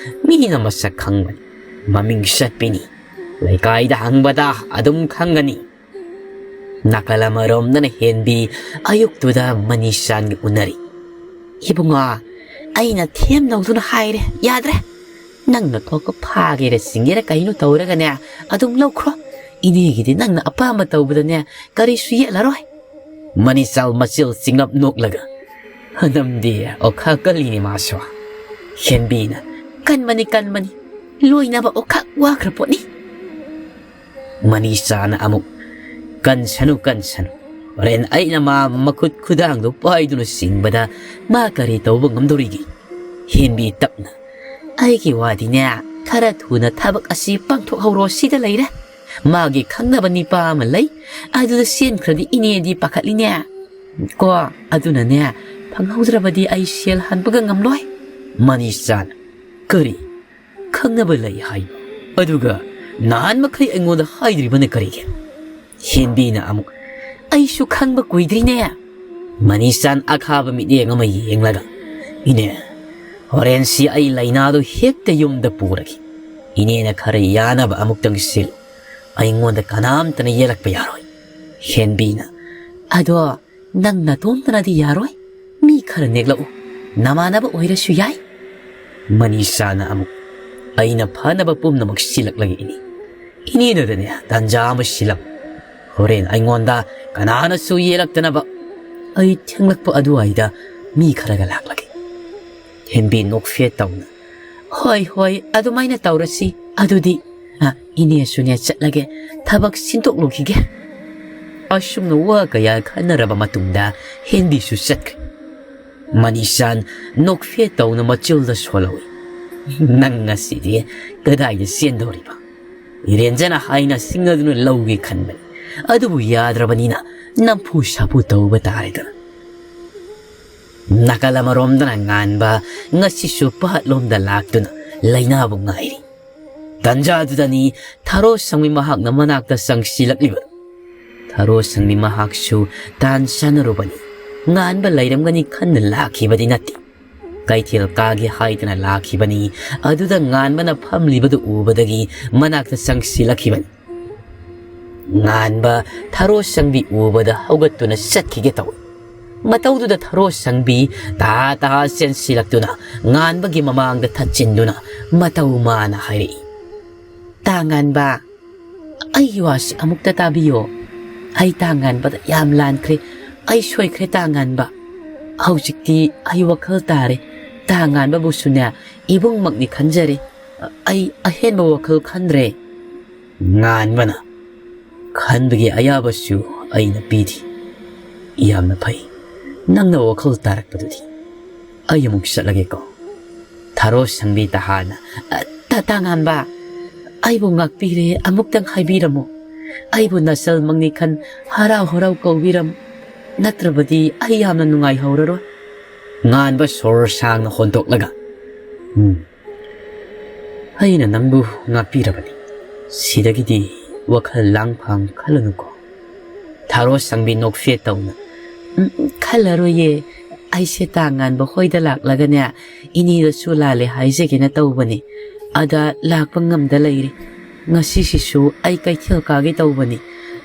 ꯃꯤꯅ ꯃꯁꯛ ꯈꯪꯕꯅꯤ꯫ ꯃꯃꯤꯡ ꯆꯠꯄꯤꯅꯤ꯫ ꯂꯩꯀꯥꯏꯗ ꯍꯪꯕꯗ ꯑꯗꯨꯝ ꯈꯪꯒꯅꯤ"꯫ ꯅꯥꯀꯜ ꯑꯃꯔꯣꯝꯗꯅ ꯍꯦꯟꯕꯤ ꯑꯌꯨꯛꯇꯨꯗ ꯃꯅꯤꯁꯥꯟꯒ ꯎꯅꯔꯤ꯫ "ꯏꯕꯨꯡꯉꯣ, ꯑꯩꯅ ꯊꯦꯝꯅꯧꯗꯨꯅ ꯍꯥꯏꯔꯦ, ꯌꯥꯗ꯭ꯔꯦ꯫ ꯅꯪꯅ ꯊꯣꯛꯄ ꯐꯥꯒꯦꯔ ꯆꯤꯡꯒꯦꯔ ꯀꯩꯅꯣ ꯇꯧꯔꯒꯅꯦ, ꯑꯗꯨꯝ ꯂꯧꯈ꯭ꯔꯣ꯫ ꯏꯅꯦꯒꯤꯗꯤ ꯅꯪꯅ ꯑꯄꯥꯝꯕ ꯇꯧꯕꯗꯅꯦ, ꯀꯔꯤꯁꯨ ꯌꯦꯠꯂꯔꯣꯏ"꯫ ꯃꯅꯤꯆꯥꯜ ꯃꯆꯤꯜ ꯆꯤꯡꯂꯞ ꯅꯣꯛꯂꯒ, "ꯑꯅꯝꯗꯤ ꯑꯣꯈꯥꯛ ꯀꯜꯂꯤꯅꯦ ꯃꯥꯁꯨ"꯫ ꯍꯦꯟꯕꯤꯅ, "ꯀꯟꯕꯅꯤ, ꯀꯟꯕꯅꯤ꯫ ꯂꯣꯏꯅꯕ ꯑꯣꯈꯥꯛ ꯋꯥꯈ꯭ꯔ ꯄꯣꯠꯅꯤ"꯫ ꯃꯅꯤꯆꯥꯅ ꯑꯃꯨꯛ, "ꯀꯟꯁꯅꯨ, ꯀꯟꯁꯅꯨ꯫ ꯍꯣꯔꯦꯟ ꯑꯩꯅ ꯃꯥ ꯃꯈꯨꯠ ꯈꯨꯗꯥꯡꯗꯣ ꯄꯥꯏꯗꯨꯅ ꯆꯤꯡꯕꯗ ꯃꯥ ꯀꯔꯤ ꯇꯧꯕ ꯉꯝꯗꯧꯔꯤꯒꯦ?" ꯍꯦꯟꯕꯤ ꯇꯞꯅ, "ꯑꯩꯒꯤ ꯋꯥꯗꯤꯅꯦ, ꯈꯔ ꯊꯨꯅ ꯊꯕꯛ ꯑꯁꯤ ꯄꯥꯡꯊꯣꯛꯍꯧꯔꯣ ꯁꯤꯗ ꯂꯩꯔꯦ꯫ ꯃꯥꯒꯤ ꯈꯪꯅꯕ ꯅꯤꯄꯥ ꯑꯃ ꯂꯩ, ꯑꯗꯨꯗ ꯆꯦꯟꯈ꯭ꯔꯗꯤ ꯏꯅꯦꯗꯤ ꯄꯥꯈꯠꯂꯤꯅꯦ꯫ ꯀꯣ, ꯑꯗꯨꯅꯅꯦ, ꯐꯪꯍꯧꯗ꯭ꯔꯕꯗꯤ ꯑꯩ ꯁꯦꯜ ꯍꯟꯕꯒ ꯉꯝꯂꯣꯏ"꯫ ꯃꯅꯤꯆꯥꯅ, "ꯀꯔꯤ? ꯈꯪꯅꯕ ꯂꯩ ꯍꯥꯏ? ꯑꯗꯨꯒ ꯅꯍꯥꯟ ꯃꯈꯩ ꯑꯩꯉꯣꯟꯗ ꯍꯥꯏꯗ꯭ꯔꯤꯕꯅ ꯀꯔꯤꯒꯤ?" ꯍꯦꯟꯕꯤꯅ ꯑꯃꯨꯛ, "ꯑꯩꯁꯨ ꯈꯪꯕ ꯀꯨꯏꯗ꯭ꯔꯤꯅꯦ"꯫ ꯃꯅꯤꯆꯥꯟ ꯑꯈꯥꯕ ꯃꯤꯠꯌꯦꯡ ꯑꯃ ꯌꯦꯡꯂꯒ, "ꯏꯅꯦ, ꯍꯣꯔꯦꯟꯁꯤ ꯑꯩ ꯂꯥꯏꯅꯥꯗꯨ ꯍꯦꯛꯇ ꯌꯨꯝꯗ ꯄꯨꯔꯒꯦ꯫ ꯏꯅꯦꯅ ꯈꯔ ꯌꯥꯅꯕ ꯑꯃꯨꯛꯇꯪ ꯁꯤꯜꯂꯨ꯫ ꯑꯩꯉꯣꯟꯗ ꯀꯅꯥꯝꯇꯅ ꯌꯦꯜꯂꯛꯄ ꯌꯥꯔꯣꯏ"꯫ ꯍꯦꯟꯕꯤꯅ, "ꯑꯗꯣ ꯅꯪ ꯅꯇꯣꯝꯇꯅꯗꯤ ꯌꯥꯔꯣꯏ꯫ ꯃꯤ ꯈꯔ ꯅꯦꯛꯂꯛꯎ꯫ ꯅꯃꯥꯟꯅꯕ ꯑꯣꯏꯔꯁꯨ ꯌꯥꯏ"꯫ ꯃꯅꯤꯁꯥꯅ ꯑꯃꯨꯛ, "ꯑꯩꯅ ꯐꯅꯕ ꯄꯨꯝꯅꯃꯛ ꯁꯤꯜꯂꯛꯂꯒꯦ ꯏꯅꯦ꯫ ꯏꯅꯦꯅꯗꯅꯦ ꯇꯥꯟꯖꯥ ꯑꯃ ꯁꯤꯜꯂꯛꯎ"꯫ ꯍꯣꯔꯦꯟ ꯑꯩꯉꯣꯟꯗ ꯀꯅꯥꯅꯁꯨ ꯌꯦꯜꯂꯛꯇꯅꯕ꯫ ꯑꯩ ꯊꯦꯡꯂꯛꯄ ꯑꯗꯨꯋꯥꯏꯗ ꯃꯤ ꯈꯔꯒ ꯂꯥꯛꯂꯒꯦ꯫ ꯍꯦꯟꯕꯤ ꯅꯣꯛꯐꯦꯠ ꯇꯧꯅ, "ꯍꯣꯏ, ꯍꯣꯏ, ꯑꯗꯨꯃꯥꯏꯅ ꯇꯧꯔꯁꯤ꯫ ꯑꯗꯨꯗꯤ, ꯑ, ꯏꯅꯦꯁꯨꯅꯦ ꯆꯠꯂꯒꯦ, ꯊꯕꯛ ꯁꯤꯟꯗꯣꯛꯂꯨꯈꯤꯒꯦ"꯫ ꯑꯁꯨꯝꯅ ꯋꯥ ꯀꯌꯥ ꯈꯟꯅꯔꯕ ꯃꯇꯨꯡꯗ ꯍꯦꯟꯕꯤꯁꯨ ꯆꯠꯈ꯭ꯔꯦ꯫ ꯃꯅꯤꯁꯥꯟ ꯅꯣꯛꯐꯦꯠ ꯇꯧꯅ ꯃꯆꯤꯜꯗ ꯁꯣꯜꯍꯧꯏ꯫ "ꯅꯪ ꯉꯁꯤꯗꯤ ꯀꯗꯥꯏꯗ ꯆꯦꯟꯗꯧꯔꯤꯕ? ꯏꯔꯦꯟꯖꯅ ꯍꯥꯏꯅ ꯁꯤꯡꯅꯗꯨꯅ ꯂꯧꯒꯦ ꯈꯟꯕꯅꯤ, ꯑꯗꯨꯕꯨ ꯌꯥꯗ꯭ꯔꯕꯅꯤꯅ ꯅꯝꯐꯨ ꯁꯥꯐꯨ ꯇꯧꯕ ꯇꯥꯔꯦꯗꯅ"꯫ ꯅꯥꯀꯜ ꯑꯃꯔꯣꯝꯗꯅ ꯉꯥꯟꯕ ꯉꯁꯤꯁꯨ ꯄꯥꯠꯂꯣꯝꯗ ꯂꯥꯛꯇꯨꯅ ꯂꯩꯅꯥꯕꯨ ꯉꯥꯏꯔꯤ꯫ ꯇꯟꯖꯥꯗꯨꯗꯅꯤ ꯊꯔꯣ ꯁꯪꯕꯤ ꯃꯍꯥꯛꯅ ꯃꯅꯥꯛꯇ ꯆꯪꯁꯤꯜꯂꯛꯂꯤꯕ꯫ ꯊꯔꯣ ꯁꯪꯕꯤ ꯃꯍꯥꯛꯁꯨ ꯇꯥꯟ ꯆꯥꯅꯔꯨꯕꯅꯤ꯫ ꯉꯥꯟꯕ ꯂꯩꯔꯝꯒꯅꯤ ꯈꯟꯅ ꯂꯥꯛꯈꯤꯕꯗꯤ ꯅꯠꯇꯦ꯫ ꯀꯩꯊꯦꯜ ꯀꯥꯒꯦ ꯍꯥꯏꯗꯅ ꯂꯥꯛꯈꯤꯕꯅꯤ꯫ ꯑꯗꯨꯗ ꯉꯥꯟꯕꯅ ꯐꯝꯂꯤꯕꯗꯨ ꯎꯕꯗꯒꯤ ꯃꯅꯥꯛꯇ ꯆꯪꯁꯤꯜꯂꯛꯈꯤꯕꯅꯤ꯫ ꯉꯥꯟꯕ ꯊꯔꯣ ꯁꯪꯕꯤ ꯎꯕꯗ ꯍꯧꯒꯠꯇꯨꯅ ꯆꯠꯈꯤꯒꯦ ꯇꯧꯏ꯫ ꯃꯇꯧꯗꯨꯗ ꯊꯔꯣ ꯁꯪꯕꯤ ꯇꯍꯥ ꯇꯍꯥ ꯆꯦꯟꯁꯤꯜꯂꯛꯇꯨꯅ ꯉꯥꯟꯕꯒꯤ ꯃꯃꯥꯡꯗ ꯊꯠꯆꯤꯟꯗꯨꯅ ꯃꯇꯧ ꯃꯥꯅ ꯍꯥꯏꯔꯛꯏ, "ꯇꯥ ꯉꯥꯟꯕ, ꯑꯩꯒꯤ ꯋꯥꯁꯤ ꯑꯃꯨꯛꯇ ꯇꯥꯕꯤꯌꯣ꯫ ꯑꯩ ꯇꯥ ꯉꯥꯟꯕꯗ ꯌꯥꯝ ꯂꯥꯟꯈ꯭ꯔꯦ꯫ ꯑꯩ ꯁꯣꯏꯈ꯭ꯔꯦ ꯇꯥ ꯉꯥꯟꯕ꯫ ꯍꯧꯖꯤꯛꯇꯤ ꯑꯩ ꯋꯥꯈꯜ ꯇꯥꯔꯦ꯫ ꯇꯥ ꯉꯥꯟꯕꯕꯨꯁꯨꯅꯦ ꯏꯕꯨꯡꯃꯛꯅꯤ ꯈꯟꯖꯔꯦ꯫ ꯑꯩ ꯑꯍꯦꯟꯕ ꯋꯥꯈꯜ ꯈꯟꯗ꯭ꯔꯦ"꯫ ꯉꯥꯟꯕꯅ, "ꯈꯟꯕꯒꯤ ꯑꯌꯥꯕꯁꯨ ꯑꯩꯅ ꯄꯤꯔꯤ꯫ ꯌꯥꯝꯅ ꯐꯩ, ꯅꯪꯅ ꯋꯥꯈꯜ ꯇꯥꯔꯛꯄꯗꯨꯗꯤ꯫ ꯑꯩ ꯑꯃꯨꯛ ꯆꯠꯂꯒꯦꯀꯣ"꯫ ꯊꯔꯣ ꯁꯪꯕꯤ ꯇꯍꯥꯅ, "ꯑ, ꯇꯥ-, ꯇꯥ ꯉꯥꯟꯕ, ꯑꯩꯕꯨ ꯉꯥꯛꯄꯤꯔꯦ, ꯑꯃꯨꯛꯇꯪ ꯍꯥꯏꯕꯤꯔꯝꯃꯨ꯫ ꯑꯩꯕꯨ ꯅꯆꯜꯃꯛꯅꯤ ꯈꯟ ꯍꯔꯥꯎ ꯍꯔꯥꯎ ꯀꯧꯕꯤꯔꯝꯃꯨ꯫ ꯅꯠꯇ꯭ꯔꯕꯗꯤ ꯑꯩ ꯌꯥꯝꯅ ꯅꯨꯡꯉꯥꯏꯍꯧꯔꯔꯣꯏ"꯫ ꯉꯥꯟꯕ ꯁꯣꯔ ꯁꯥꯡꯅ ꯍꯣꯟꯗꯣꯛꯂꯒ, "ꯎꯝ, ꯑꯩꯅ ꯅꯪꯕꯨ ꯉꯥꯛꯄꯤꯔꯕꯅꯤ꯫ ꯁꯤꯗꯒꯤꯗꯤ ꯋꯥꯈꯜ ꯂꯥꯡꯐꯥꯡ ꯈꯜꯂꯅꯨꯀꯣ"꯫ ꯊꯔꯣ ꯁꯪꯕꯤ ꯅꯣꯛꯐꯦꯠ ꯇꯧꯅ, "ꯎꯝ, ꯈꯜꯂꯔꯣꯏꯌꯦ꯫ ꯑꯩꯁꯦ ꯇꯥ ꯉꯥꯟꯕ ꯍꯣꯏꯗ ꯂꯥꯛꯂꯒꯅꯦ, ꯏꯅꯦꯗꯁꯨ ꯂꯥꯜꯂꯦ ꯍꯥꯏꯖꯒꯦꯅ ꯇꯧꯕꯅꯦ꯫ ꯑꯗ ꯂꯥꯛꯄ ꯉꯝꯗ ꯂꯩꯔꯦ꯫ ꯉꯁꯤꯁꯤꯁꯨ ꯑꯩ ꯀꯩꯊꯦꯜ ꯀꯥꯒꯦ ꯇꯧꯕꯅꯤ꯫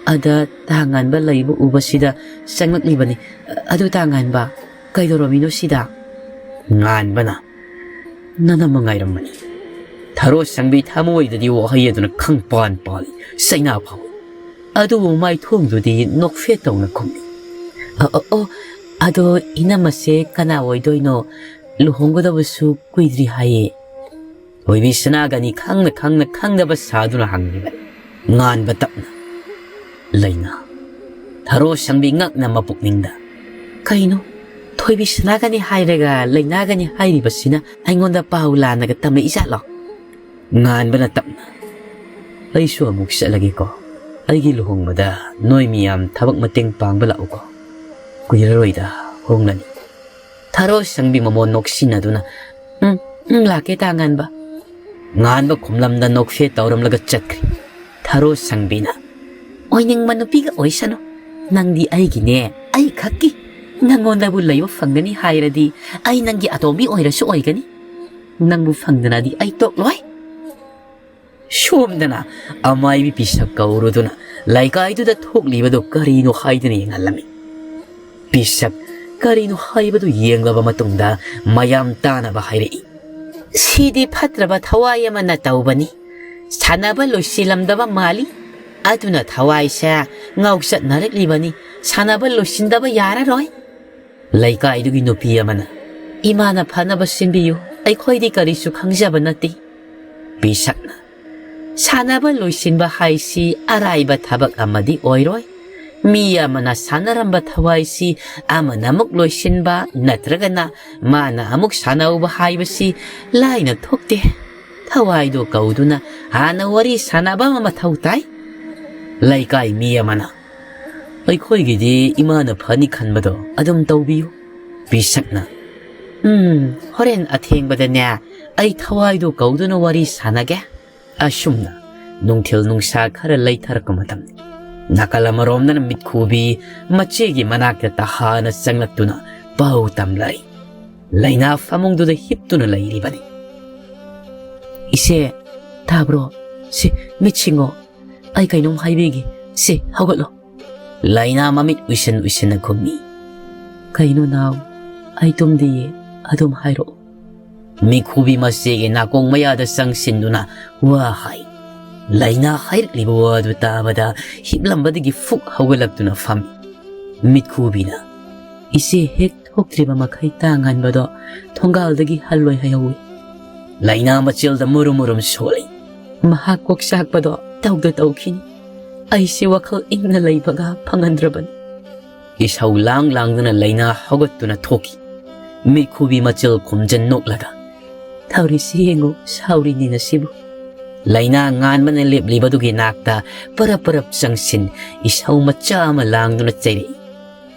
ꯑꯗ ꯇꯥ ꯉꯥꯟꯕ ꯂꯩꯕ ꯎꯕꯁꯤꯗ ꯆꯪꯂꯛꯂꯤꯕꯅꯤ꯫ ꯑꯗꯨ ꯇꯥ ꯉꯥꯟꯕ, ꯀꯩꯗꯧꯔꯝꯃꯤꯅꯣ ꯁꯤꯗ?" ꯉꯥꯟꯕꯅ, "ꯅꯅꯝꯃ ꯉꯥꯏꯔꯝꯕꯅꯤ"꯫ ꯊꯔꯣ ꯁꯪꯕꯤ ꯊꯃꯣꯏꯗꯗꯤ ꯋꯥꯍꯩ ꯑꯗꯨꯅ ꯈꯪꯄꯥꯟ ꯄꯥꯜꯂꯤ, ꯆꯩꯅꯥ ꯐꯥꯎꯏ꯫ ꯑꯗꯨꯕꯨ ꯃꯥꯏꯊꯣꯡꯗꯨꯗꯤ ꯅꯣꯛꯐꯦꯠ ꯇꯧꯅ ꯈꯨꯝꯃꯤ꯫ "ꯑ, ꯑ, ꯑꯣ, ꯑꯗꯣ ꯏꯅꯝꯃꯁꯦ ꯀꯅꯥ ꯑꯣꯏꯗꯣꯏꯅꯣ? ꯂꯨꯍꯣꯡꯒꯗꯕꯁꯨ ꯀꯨꯏꯗ꯭ꯔꯤ ꯍꯥꯏꯌꯦ꯫" ꯊꯣꯏꯕꯤ ꯁꯅꯥꯒꯅꯤ ꯈꯪꯅ ꯈꯪꯅ ꯈꯪꯗꯕ ꯁꯥꯗꯨꯅ ꯍꯪꯂꯤꯕꯅꯤ꯫ ꯉꯥꯟꯕ ꯇꯞꯅ, "ꯂꯩꯅꯥ꯫" ꯊꯔꯣ ꯁꯪꯕꯤ ꯉꯛꯅ ꯃꯄꯨꯛꯅꯤꯡꯗ, "ꯀꯩꯅꯣ? ꯊꯣꯏꯕꯤ ꯁꯅꯥꯒꯅꯤ ꯍꯥꯏꯔꯒ ꯂꯩꯅꯥꯒꯅꯤ ꯍꯥꯏꯔꯤꯕꯁꯤꯅ ꯑꯩꯉꯣꯟꯗ ꯄꯥꯎ ꯂꯥꯟꯅꯒ ꯇꯝꯃꯛꯏꯖꯥꯠꯂꯣ?" ꯉꯥꯟꯕꯅ ꯇꯞꯅ, "ꯑꯩꯁꯨ ꯑꯃꯨꯛ ꯆꯠꯂꯒꯦꯀꯣ꯫ ꯑꯩꯒꯤ ꯂꯨꯍꯣꯡꯕꯗ ꯅꯣꯏ ꯃꯤꯌꯥꯝ ꯊꯕꯛ ꯃꯇꯦꯡ ꯄꯥꯡꯕ ꯂꯥꯛꯎꯀꯣ꯫ ꯀꯨꯏꯔꯔꯣꯏꯗ ꯍꯣꯡꯂꯅꯤ꯫" ꯊꯔꯣ ꯁꯪꯕꯤ ꯃꯃꯣꯟ ꯅꯣꯛꯁꯤꯟꯅꯗꯨꯅ, "ꯎꯝ, ꯎꯝ, ꯂꯥꯛꯀꯦ ꯇꯥ ꯉꯥꯟꯕ꯫" ꯉꯥꯟꯕ ꯈꯨꯝꯂꯝꯗ ꯅꯣꯛꯐꯦꯠ ꯇꯧꯔꯝꯂꯒ ꯆꯠꯈ꯭ꯔꯤ꯫ ꯊꯔꯣ ꯁꯪꯕꯤꯅ, "ꯑꯣꯏꯅꯤꯡꯕ ꯅꯨꯄꯤꯒ ꯑꯣꯏꯁꯅꯨ꯫ ꯅꯪꯗꯤ ꯑꯩꯒꯤꯅꯦ, ꯑꯩ ꯈꯛꯀꯤ꯫ ꯅꯪꯉꯣꯟꯗꯕꯨ ꯂꯩꯕ ꯐꯪꯒꯅꯤ ꯍꯥꯏꯔꯗꯤ ꯑꯩ ꯅꯪꯒꯤ ꯑꯇꯣꯝꯕꯤ ꯑꯣꯏꯔꯁꯨ ꯑꯣꯏꯒꯅꯤ꯫ ꯅꯪꯕꯨ ꯐꯪꯗꯅꯗꯤ ꯑꯩ ꯇꯣꯛꯂꯣꯏ꯫" ꯁꯣꯝꯗꯅ ꯑꯃꯥꯏꯕꯤ ꯄꯤꯁꯛ ꯀꯧꯔꯨꯗꯨꯅ ꯂꯩꯀꯥꯏꯗꯨꯗ ꯊꯣꯛꯂꯤꯕꯗꯨ ꯀꯔꯤꯅꯣ ꯍꯥꯏꯗꯨꯅ ꯌꯦꯡꯍꯜꯂꯝꯃꯤ꯫ ꯄꯤꯁꯛ ꯀꯔꯤꯅꯣ ꯍꯥꯏꯕꯗꯨ ꯌꯦꯡꯂꯕ ꯃꯇꯨꯡꯗ ꯃꯌꯥꯝ ꯇꯥꯅꯕ ꯍꯥꯏꯔꯛꯏ꯫ "ꯁꯤꯗꯤ ꯐꯠꯇ꯭ꯔꯕ ꯊꯋꯥꯏ ꯑꯃꯅ ꯇꯧꯕꯅꯤ꯫ ꯁꯥꯟꯅꯕ ꯂꯣꯏꯁꯤꯜꯂꯝꯗꯕ ꯃꯥꯜꯂꯤ꯫ ꯑꯗꯨꯅ ꯊꯋꯥꯏꯁꯦ ꯉꯥꯎꯆꯠꯅꯔꯛꯂꯤꯕꯅꯤ꯫ ꯁꯥꯟꯅꯕ ꯂꯣꯏꯁꯤꯟꯗꯕ ꯌꯥꯔꯔꯣꯏ꯫" ꯂꯩꯀꯥꯏꯗꯨꯒꯤ ꯅꯨꯄꯤ ꯑꯃꯅ, "ꯏꯃꯥꯅ ꯐꯅꯕ ꯁꯤꯟꯕꯤꯌꯨ, ꯑꯩꯈꯣꯏꯗꯤ ꯀꯔꯤꯁꯨ ꯈꯪꯖꯕ ꯅꯠꯇꯦ꯫" ꯄꯤꯁꯛꯅ, "ꯁꯥꯟꯅꯕ ꯂꯣꯏꯁꯤꯟꯕ ꯍꯥꯏꯁꯤ ꯑꯔꯥꯏꯕ ꯊꯕꯛ ꯑꯃꯗꯤ ꯑꯣꯏꯔꯣꯏ꯫ ꯃꯤ ꯑꯃꯅ ꯁꯥꯟꯅꯔꯝꯕ ꯊꯋꯥꯏꯁꯤ ꯑꯃꯅ ꯑꯃꯨꯛ ꯂꯣꯏꯁꯤꯟꯕ ꯅꯠꯇ꯭ꯔꯒꯅ ꯃꯥꯅ ꯑꯃꯨꯛ ꯁꯥꯟꯅꯧꯕ ꯍꯥꯏꯕꯁꯤ ꯂꯥꯏꯅ ꯊꯣꯛꯇꯦ꯫ ꯊꯋꯥꯏꯗꯣ ꯀꯧꯗꯨꯅ ꯍꯥꯟꯅ ꯋꯥꯔꯤ ꯁꯥꯟꯅꯕ ꯑꯃ ꯃꯊꯧ ꯇꯥꯏ꯫" ꯂꯩꯀꯥꯏ ꯃꯤ ꯑꯃꯅ, "ꯑꯩꯈꯣꯏꯒꯤꯗꯤ ꯏꯃꯥꯅ ꯐꯅꯤ ꯈꯟꯕꯗꯣ ꯑꯗꯨꯝ ꯇꯧꯕꯤꯌꯨ꯫" ꯄꯤꯁꯛꯅ, "ꯎꯝ, ꯍꯣꯔꯦꯟ ꯑꯊꯦꯡꯕꯗꯅꯦ ꯑꯩ ꯊꯋꯥꯏꯗꯣ ꯀꯧꯗꯨꯅ ꯋꯥꯔꯤ ꯁꯥꯟꯅꯒꯦ꯫" ꯑꯁꯨꯝꯅ ꯅꯨꯡꯊꯤꯜ ꯅꯨꯡꯁꯥ ꯈꯔ ꯂꯩꯊꯔꯛꯄ ꯃꯇꯝꯅꯤ꯫ ꯅꯥꯀꯜ ꯑꯃꯔꯣꯝꯗꯅ ꯃꯤꯠꯈꯨꯕꯤ ꯃꯆꯦꯒꯤ ꯃꯅꯥꯛꯇ ꯇꯍꯥꯅ ꯆꯪꯂꯛꯇꯨꯅ ꯄꯥꯎ ꯇꯝꯂꯛꯏ꯫ ꯂꯩꯅꯥ ꯐꯃꯨꯡꯗꯨꯗ ꯍꯤꯞꯇꯨꯅ ꯂꯩꯔꯤꯕꯅꯤ꯫ "ꯏꯆꯦ, ꯇꯥꯕ꯭ꯔꯣ? ꯁꯤ, ꯃꯤꯠ ꯁꯤꯡꯉꯣ꯫ ꯑꯩ ꯀꯩꯅꯣꯝ ꯍꯥꯏꯕꯤꯒꯦ꯫ ꯁꯤ, ꯍꯧꯒꯠꯂꯣ꯫" ꯂꯩꯅꯥ ꯃꯃꯤꯠ ꯎꯏꯁꯟ ꯎꯏꯁꯟꯅ ꯈꯨꯝꯃꯤ꯫ "ꯀꯩꯅꯣ ꯅꯥꯎ? ꯑꯩ ꯇꯨꯝꯗꯤꯌꯦ꯫ ꯑꯗꯨꯝ ꯍꯥꯏꯔꯛꯑꯣ꯫" ꯃꯤꯈꯨꯕꯤ ꯃꯆꯦꯒꯤ ꯅꯥꯀꯣꯡ ꯃꯌꯥꯗ ꯆꯪꯁꯤꯟꯗꯨꯅ ꯋꯥ ꯍꯥꯏ꯫ ꯂꯥꯏꯅꯥ ꯍꯥꯏꯔꯛꯂꯤꯕ ꯋꯥꯗꯨ ꯇꯥꯕꯗ ꯍꯤꯞꯂꯝꯕꯗꯒꯤ ꯐꯨꯛ ꯍꯧꯒꯠꯂꯛꯇꯨꯅ ꯐꯝꯃꯤ꯫ ꯃꯤꯠꯈꯨꯕꯤꯅ, "ꯏꯆꯦ ꯍꯦꯛ ꯊꯣꯛꯇ꯭ꯔꯤꯕ ꯃꯈꯩ ꯇꯥ ꯉꯥꯟꯕꯗꯣ ꯊꯣꯡꯒꯥꯜꯗꯒꯤ ꯍꯜꯂꯣꯏ ꯍꯥꯏꯍꯧꯏ꯫ ꯂꯥꯏꯅꯥ ꯃꯆꯦꯜꯗ ꯃꯨꯔꯨꯝ ꯃꯨꯔꯨꯝ ꯁꯣꯜꯂꯤ꯫ ꯃꯍꯥꯛ ꯀꯣꯛ ꯆꯥꯛꯄꯗꯣ ꯇꯧꯗ ꯇꯧꯈꯤꯅꯤ꯫ ꯑꯩꯁꯦ ꯋꯥꯈꯜ ꯏꯪꯅ ꯂꯩꯕꯒ ꯐꯪꯍꯟꯗ꯭ꯔꯕꯅꯤ"꯫ ꯏꯁꯧ ꯂꯥꯡ ꯂꯥꯡꯗꯨꯅ ꯂꯥꯏꯅꯥ ꯍꯧꯒꯠꯇꯨꯅ ꯊꯣꯛꯈꯤ꯫ ꯃꯤꯠꯈꯨꯕꯤ ꯃꯆꯜ ꯈꯨꯝꯖꯟ ꯅꯣꯛꯂꯒ, "ꯇꯧꯔꯤꯁꯤ ꯌꯦꯡꯉꯨ, ꯁꯥꯎꯔꯤꯅꯤꯅ ꯁꯤꯕꯨ"꯫ ꯂꯥꯏꯅꯥ ꯉꯥꯟꯕꯅ ꯂꯦꯞꯂꯤꯕꯗꯨꯒꯤ ꯅꯥꯛꯇ ꯄꯔꯞ ꯄꯔꯞ ꯆꯪꯁꯤꯟ, ꯏꯁꯧ ꯃꯆꯥ ꯑꯃ ꯂꯥꯡꯗꯨꯅ ꯆꯩꯔꯛꯏ꯫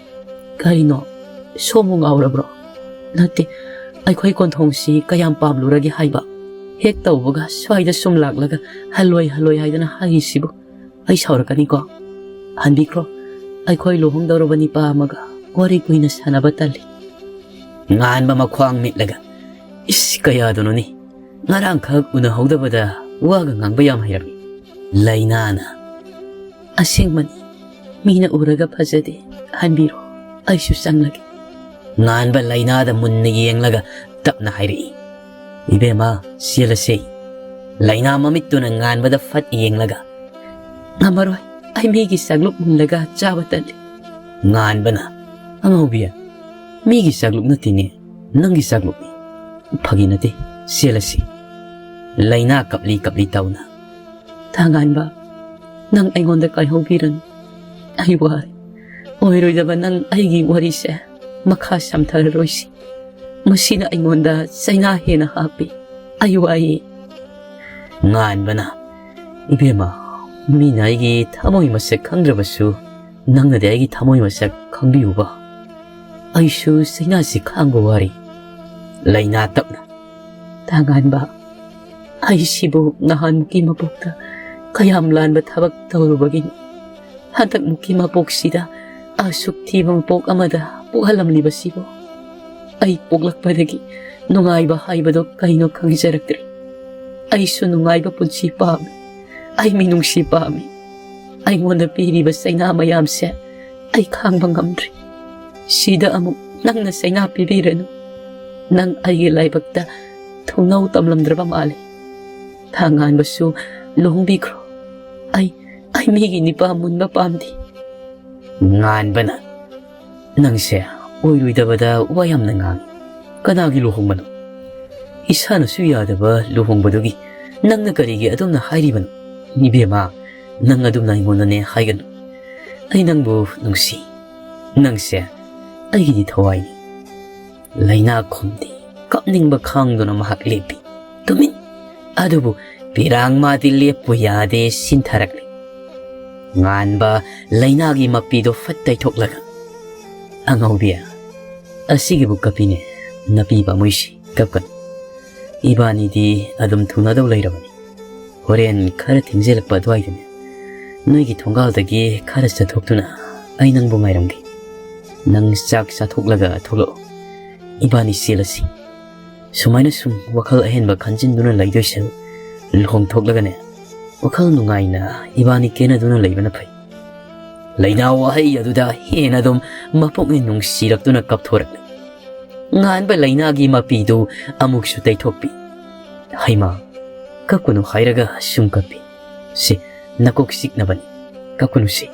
"ꯀꯔꯤꯅꯣ? ꯁꯣꯝꯕꯨ ꯉꯥꯎꯔꯕ꯭ꯔꯣ?" "ꯅꯠꯇꯦ, ꯑꯩꯈꯣꯏ ꯀꯣꯟꯊꯣꯡꯁꯤ ꯀꯌꯥꯝ ꯄꯥꯝꯂꯨꯔꯒꯦ ꯍꯥꯏꯕ? ꯍꯦꯛ ꯇꯧꯕꯒ ꯁ꯭ꯋꯥꯏꯗ ꯁꯨꯝ ꯂꯥꯛꯂꯒ ꯍꯜꯂꯣꯏ ꯍꯜꯂꯣꯏ ꯍꯥꯏꯗꯅ ꯍꯥꯏꯔꯤꯁꯤꯕꯨ꯫ ꯑꯩ ꯁꯥꯎꯔꯛꯀꯅꯤꯀꯣ꯫ ꯍꯟꯕꯤꯈ꯭ꯔꯣ, ꯑꯩꯈꯣꯏ ꯂꯨꯍꯣꯡꯗꯧꯔꯕ ꯅꯤꯄꯥ ꯑꯃꯒ ꯋꯥꯔꯤ ꯀꯨꯏꯅ ꯁꯥꯟꯅꯕ ꯇꯜꯂꯤ"꯫ ꯉꯥꯟꯕ ꯃꯈ꯭ꯋꯥꯡ ꯃꯤꯠꯂꯒ, "ꯏꯁ, ꯀꯌꯥꯗꯅꯣꯅꯤ? ꯉꯔꯥꯡꯈꯛ ꯎꯅꯍꯧꯗꯕꯗ ꯋꯥꯒ ꯉꯥꯡꯕ ꯌꯥꯝ ꯍꯩꯔꯝꯃꯤ"꯫ ꯂꯥꯏꯅꯥꯅ, "ꯑꯁꯦꯡꯕꯅꯤ, ꯃꯤꯅ ꯎꯔꯒ ꯐꯖꯗꯦ꯫ ꯍꯟꯕꯤꯔꯣ, ꯑꯩꯁꯨ ꯆꯪꯂꯒꯦ"꯫ ꯉꯥꯟꯕ ꯂꯥꯏꯅꯥꯗ ꯃꯨꯟꯅ ꯌꯦꯡꯂꯒ ꯇꯞꯅ ꯍꯥꯏꯔꯛꯏ, "ꯏꯕꯦꯝꯃ, ꯆꯦꯜꯂꯁꯦ"꯫ ꯂꯥꯏꯅꯥ ꯃꯃꯤꯠꯇꯨꯅ ꯉꯥꯟꯕꯗ ꯐꯠ ꯌꯦꯡꯂꯒ, "ꯉꯝꯃꯔꯣꯏ, ꯑꯩ ꯃꯤꯒꯤ ꯆꯥꯛꯂꯨꯛ ꯃꯨꯜꯂꯒ ꯆꯥꯕ ꯇꯜꯂꯤ"꯫ ꯉꯥꯟꯕꯅ, "ꯑꯉꯥꯎꯕꯤ, ꯃꯤꯒꯤ ꯆꯥꯛꯂꯨꯛ ꯅꯠꯇꯦꯅꯦ, ꯅꯪꯒꯤ ꯆꯥꯛꯂꯨꯛꯅꯤ꯫ ꯐꯥꯒꯤ ꯅꯠꯇꯦ, ꯆꯦꯜꯂꯁꯤ"꯫ ꯂꯥꯏꯅꯥ ꯀꯞꯂꯤ ꯀꯞꯂꯤ ꯇꯧꯅ, "ꯊꯥꯉꯥꯟꯕ, ꯅꯪ ꯑꯩꯉꯣꯟꯗ ꯀꯥꯏꯍꯧꯕꯤꯔꯅꯨ꯫ ꯑꯩ ꯋꯥꯔꯦ꯫ ꯑꯣꯏꯔꯣꯏꯗꯕ ꯅꯪ ꯑꯩꯒꯤ ꯋꯥꯔꯤꯁꯦ ꯃꯈꯥ ꯁꯝꯊꯔꯔꯣꯏꯁꯤ꯫ ꯃꯁꯤꯅ ꯑꯩꯉꯣꯟꯗ ꯆꯩꯅꯥ ꯍꯦꯟꯅ ꯍꯥꯞꯄꯤ꯫ ꯑꯩ ꯋꯥꯏꯌꯦ"꯫ ꯉꯥꯟꯕꯅ, "ꯏꯕꯦꯝꯃ, ꯃꯤꯅ ꯑꯩꯒꯤ ꯊꯃꯣꯏ ꯃꯁꯛ ꯈꯪꯗ꯭ꯔꯕꯁꯨ ꯅꯪꯅꯗꯤ ꯑꯩꯒꯤ ꯊꯃꯣꯏ ꯃꯁꯛ ꯈꯪꯕꯤꯌꯨꯕ꯫ ꯑꯩꯁꯨ ꯆꯩꯅꯥꯁꯤ ꯈꯥꯡꯕ ꯋꯥꯔꯤ"꯫ ꯂꯥꯏꯅꯥ ꯇꯞꯅ, "ꯊꯥꯉꯥꯟꯕ, ꯑꯩꯁꯤꯕꯨ ꯅꯍꯥꯟꯃꯨꯛꯀꯤ ꯃꯄꯣꯛꯇ ꯀꯌꯥꯝ ꯂꯥꯟꯕ ꯊꯕꯛ ꯇꯧꯔꯨꯕꯒꯤꯅꯣ? ꯍꯟꯗꯛꯃꯨꯛꯀꯤ ꯃꯄꯣꯛꯁꯤꯗ ꯑꯁꯨꯛ ꯊꯤꯕ ꯃꯄꯣꯛ ꯑꯃꯗ ꯄꯣꯛꯍꯜꯂꯝꯂꯤꯕꯁꯤꯕꯨ? ꯑꯩ ꯄꯣꯛꯂꯛꯄꯗꯒꯤ ꯅꯨꯡꯉꯥꯏꯕ ꯍꯥꯏꯕꯗꯣ ꯀꯩꯅꯣ ꯈꯪꯖꯔꯛꯇ꯭ꯔꯤ꯫ ꯑꯩꯁꯨ ꯅꯨꯡꯉꯥꯏꯕ ꯄꯨꯟꯁꯤ ꯄꯥꯝꯃꯤ꯫ ꯑꯩ ꯃꯤꯅꯨꯡꯁꯤ ꯄꯥꯝꯃꯤ꯫ ꯑꯩꯉꯣꯟꯗ ꯄꯤꯔꯤꯕ ꯆꯩꯅꯥ ꯃꯌꯥꯝꯁꯦ ꯑꯩ ꯈꯥꯡꯕ ꯉꯝꯗ꯭ꯔꯦ꯫ ꯁꯤꯗ ꯑꯃꯨꯛ ꯅꯪꯅ ꯆꯩꯅꯥ ꯄꯤꯕꯤꯔꯅꯨ꯫ ꯅꯪ ꯑꯩꯒꯤ ꯂꯥꯏꯕꯛꯇ ꯊꯧꯅꯥ ꯇꯝꯂꯝꯗ꯭ꯔꯕ ꯃꯥꯜꯂꯦ"꯫ ꯊꯥꯉꯥꯟꯕꯁꯨ ꯂꯨꯍꯣꯡꯕꯤꯈ꯭ꯔꯣ꯫ ꯑꯩ, ꯑꯩ ꯃꯤꯒꯤ ꯅꯤꯄꯥ ꯃꯨꯟꯕ ꯄꯥꯝꯗꯦ꯫ ꯉꯥꯟꯕꯅ, "ꯅꯪꯁꯦ ꯑꯣꯏꯔꯣꯏꯗꯕꯗ ꯋꯥ ꯌꯥꯝꯅ ꯉꯥꯡꯉꯤ꯫ ꯀꯅꯥꯒꯤ ꯂꯨꯍꯣꯡꯕꯅꯣ? ꯏꯁꯥꯅꯁꯨ ꯌꯥꯗꯕ ꯂꯨꯍꯣꯡꯕꯗꯨꯒꯤ ꯅꯪꯅ ꯀꯔꯤꯒꯤ ꯑꯗꯨꯝꯅ ꯍꯥꯏꯔꯤꯕꯅꯣ? ꯏꯕꯦꯝꯃ, ꯅꯪ ꯑꯗꯨꯝꯅ ꯑꯩꯉꯣꯟꯗꯅꯦ ꯍꯥꯏꯒꯅꯨ꯫ ꯑꯩ ꯅꯪꯕꯨ ꯅꯨꯡꯁꯤ꯫ ꯅꯪꯁꯦ ꯑꯩꯒꯤꯗꯤ ꯊꯋꯥꯏꯅꯤ꯫" ꯂꯩꯅꯥ ꯈꯨꯝꯗꯦ꯫ ꯀꯞꯅꯤꯡꯕ ꯈꯥꯡꯗꯨꯅ ꯃꯍꯥꯛ ꯂꯦꯞꯄꯤ꯫ ꯇꯨꯃꯤꯟ꯫ ꯑꯗꯨꯕꯨ ꯄꯤꯔꯥꯡ ꯃꯥꯗꯤ ꯂꯦꯞꯄꯨ ꯌꯥꯗꯦ, ꯁꯤꯟꯊꯔꯛꯂꯤ꯫ ꯉꯥꯟꯕ ꯂꯩꯅꯥꯒꯤ ꯃꯄꯤꯗꯣ ꯐꯠ ꯇꯩꯊꯣꯛꯂꯒ, "ꯑꯉꯧꯕꯤ, ꯑꯁꯤꯒꯤꯕꯨ ꯀꯞꯄꯤꯅꯦ, ꯅꯥꯄꯤ ꯄꯥꯝꯃꯨꯏꯁꯤ, ꯀꯞꯀꯅꯨ꯫ ꯏꯕꯥꯅꯤꯗꯤ ꯑꯗꯨꯝ ꯊꯨꯡꯅꯗꯧ ꯂꯩꯔꯕꯅꯤ꯫ ꯍꯣꯔꯦꯟ ꯈꯔ ꯊꯦꯡꯖꯤꯜꯂꯛꯄ ꯑꯗꯨꯋꯥꯏꯗꯅꯦ, ꯅꯣꯏꯒꯤ ꯊꯣꯡꯒꯥꯜꯗꯒꯤ ꯈꯔ ꯆꯠꯊꯣꯛꯇꯨꯅ ꯑꯩ ꯅꯪꯕꯨ ꯉꯥꯏꯔꯝꯒꯦ꯫ ꯅꯪ ꯆꯥꯛ ꯆꯥꯊꯣꯛꯂꯒ ꯊꯣꯛꯂꯛꯑꯣ꯫ ꯏꯕꯥꯅꯤ ꯆꯦꯜꯂꯁꯤ꯫ ꯁꯨꯃꯥꯏꯅ ꯁꯨꯝ ꯋꯥꯈꯜ ꯑꯍꯦꯟꯕ ꯈꯟꯖꯤꯟꯗꯨꯅ ꯂꯩꯗꯣꯏ ꯁꯔꯨꯛ, ꯂꯨꯍꯣꯡꯊꯣꯛꯂꯒꯅꯦ, ꯋꯥꯈꯜ ꯅꯨꯡꯉꯥꯏꯅ ꯏꯕꯥꯅꯤ ꯀꯦꯅꯗꯨꯅ ꯂꯩꯕꯅ ꯐꯩ꯫" ꯂꯩꯅꯥ ꯋꯥꯍꯩ ꯑꯗꯨꯗ ꯍꯦꯟꯅ ꯑꯗꯨꯝ ꯃꯄꯨꯛꯅꯤꯡ ꯅꯨꯡꯁꯤꯔꯛꯇꯨꯅ ꯀꯞꯊꯣꯔꯛꯂꯦ꯫ ꯉꯥꯟꯕ ꯂꯩꯅꯥꯒꯤ ꯃꯄꯤꯗꯨ ꯑꯃꯨꯛꯁꯨ ꯇꯩꯊꯣꯛꯄꯤ꯫ "ꯍꯩꯃꯥ, ꯀꯞꯀꯅꯨ ꯍꯥꯏꯔꯒ ꯁꯨꯝ ꯀꯞꯄꯤ꯫ ꯁꯤ ꯅꯀꯣꯛ ꯆꯤꯛꯅꯕꯅꯤ꯫ ꯀꯞꯀꯅꯨ ꯁꯤ꯫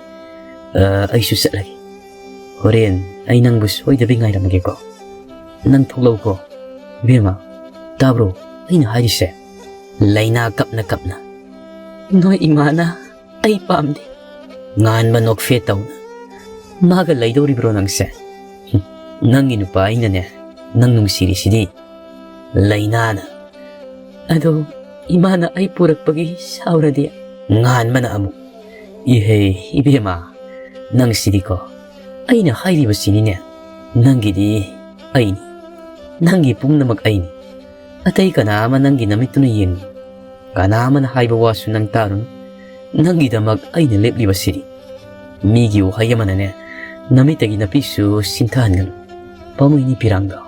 ꯑ, ꯑꯩꯁꯨ ꯆꯠꯂꯒꯦ꯫ ꯍꯣꯔꯦꯟ ꯑꯩ ꯅꯪꯕꯨ ꯁꯣꯏꯗꯕꯤ ꯉꯥꯏꯔꯝꯃꯒꯦꯀꯣ꯫ ꯅꯪ ꯊꯣꯛꯂꯛꯎꯀꯣ꯫ ꯏꯕꯦꯝꯃ, ꯇꯥꯕ꯭ꯔꯣ ꯑꯩꯅ ꯍꯥꯏꯔꯤꯁꯦ?" ꯂꯩꯅꯥ ꯀꯞꯅ ꯀꯞꯅ, "ꯅꯣꯏ ꯏꯃꯥꯅ ꯑꯩ ꯄꯥꯝꯗꯦ꯫" ꯉꯥꯟꯕ ꯅꯣꯛꯐꯦꯠ ꯇꯧꯅ, "ꯃꯥꯒ ꯂꯩꯗꯧꯔꯤꯕ꯭ꯔꯣ ꯅꯪꯁꯦ? ꯍꯨꯝ, ꯅꯪꯒꯤ ꯅꯨꯄꯥ ꯑꯩꯅꯅꯦ ꯅꯪ ꯅꯨꯡꯁꯤꯔꯤꯁꯤꯗꯤ꯫" ꯂꯩꯅꯥꯅ, "ꯑꯗꯣ ꯏꯃꯥꯅ ꯑꯩ ꯄꯨꯔꯛꯄꯒꯤ ꯁꯥꯎꯔꯗꯤ?" ꯉꯥꯟꯕꯅ ꯑꯃꯨꯛ, "ꯏꯍꯦ, ꯏꯕꯦꯝꯃ, ꯅꯪꯁꯤꯗꯤꯀꯣ, ꯑꯩꯅ ꯍꯥꯏꯔꯤꯕꯁꯤꯅꯤꯅꯦ, ꯅꯪꯒꯤꯗꯤ ꯑꯩꯅꯤ, ꯅꯪꯒꯤ ꯄꯨꯝꯅꯃꯛ ꯑꯩꯅꯤ꯫ ꯑꯇꯩ ꯀꯅꯥ ꯑꯃ ꯅꯪꯒꯤ ꯅꯃꯤꯠꯇꯨꯅ ꯌꯦꯡꯉꯤ, ꯀꯅꯥ ꯑꯃꯅ ꯍꯥꯏꯕ ꯋꯥꯁꯨ ꯅꯪ ꯇꯥꯔꯨꯅꯨ꯫ ꯅꯪꯒꯤꯗꯃꯛ ꯑꯩꯅ ꯂꯦꯞꯂꯤꯕꯁꯤꯗꯤ꯫ ꯃꯤꯒꯤ ꯋꯥꯍꯩ ꯑꯃꯅꯅꯦ ꯅꯃꯤꯠꯇꯒꯤ ꯅꯥꯄꯤꯁꯨ ꯁꯤꯟꯊꯍꯟꯒꯅꯨ꯫ ꯄꯥꯝꯃꯨꯏꯅꯤ ꯄꯤꯔꯥꯡꯗꯣ꯫"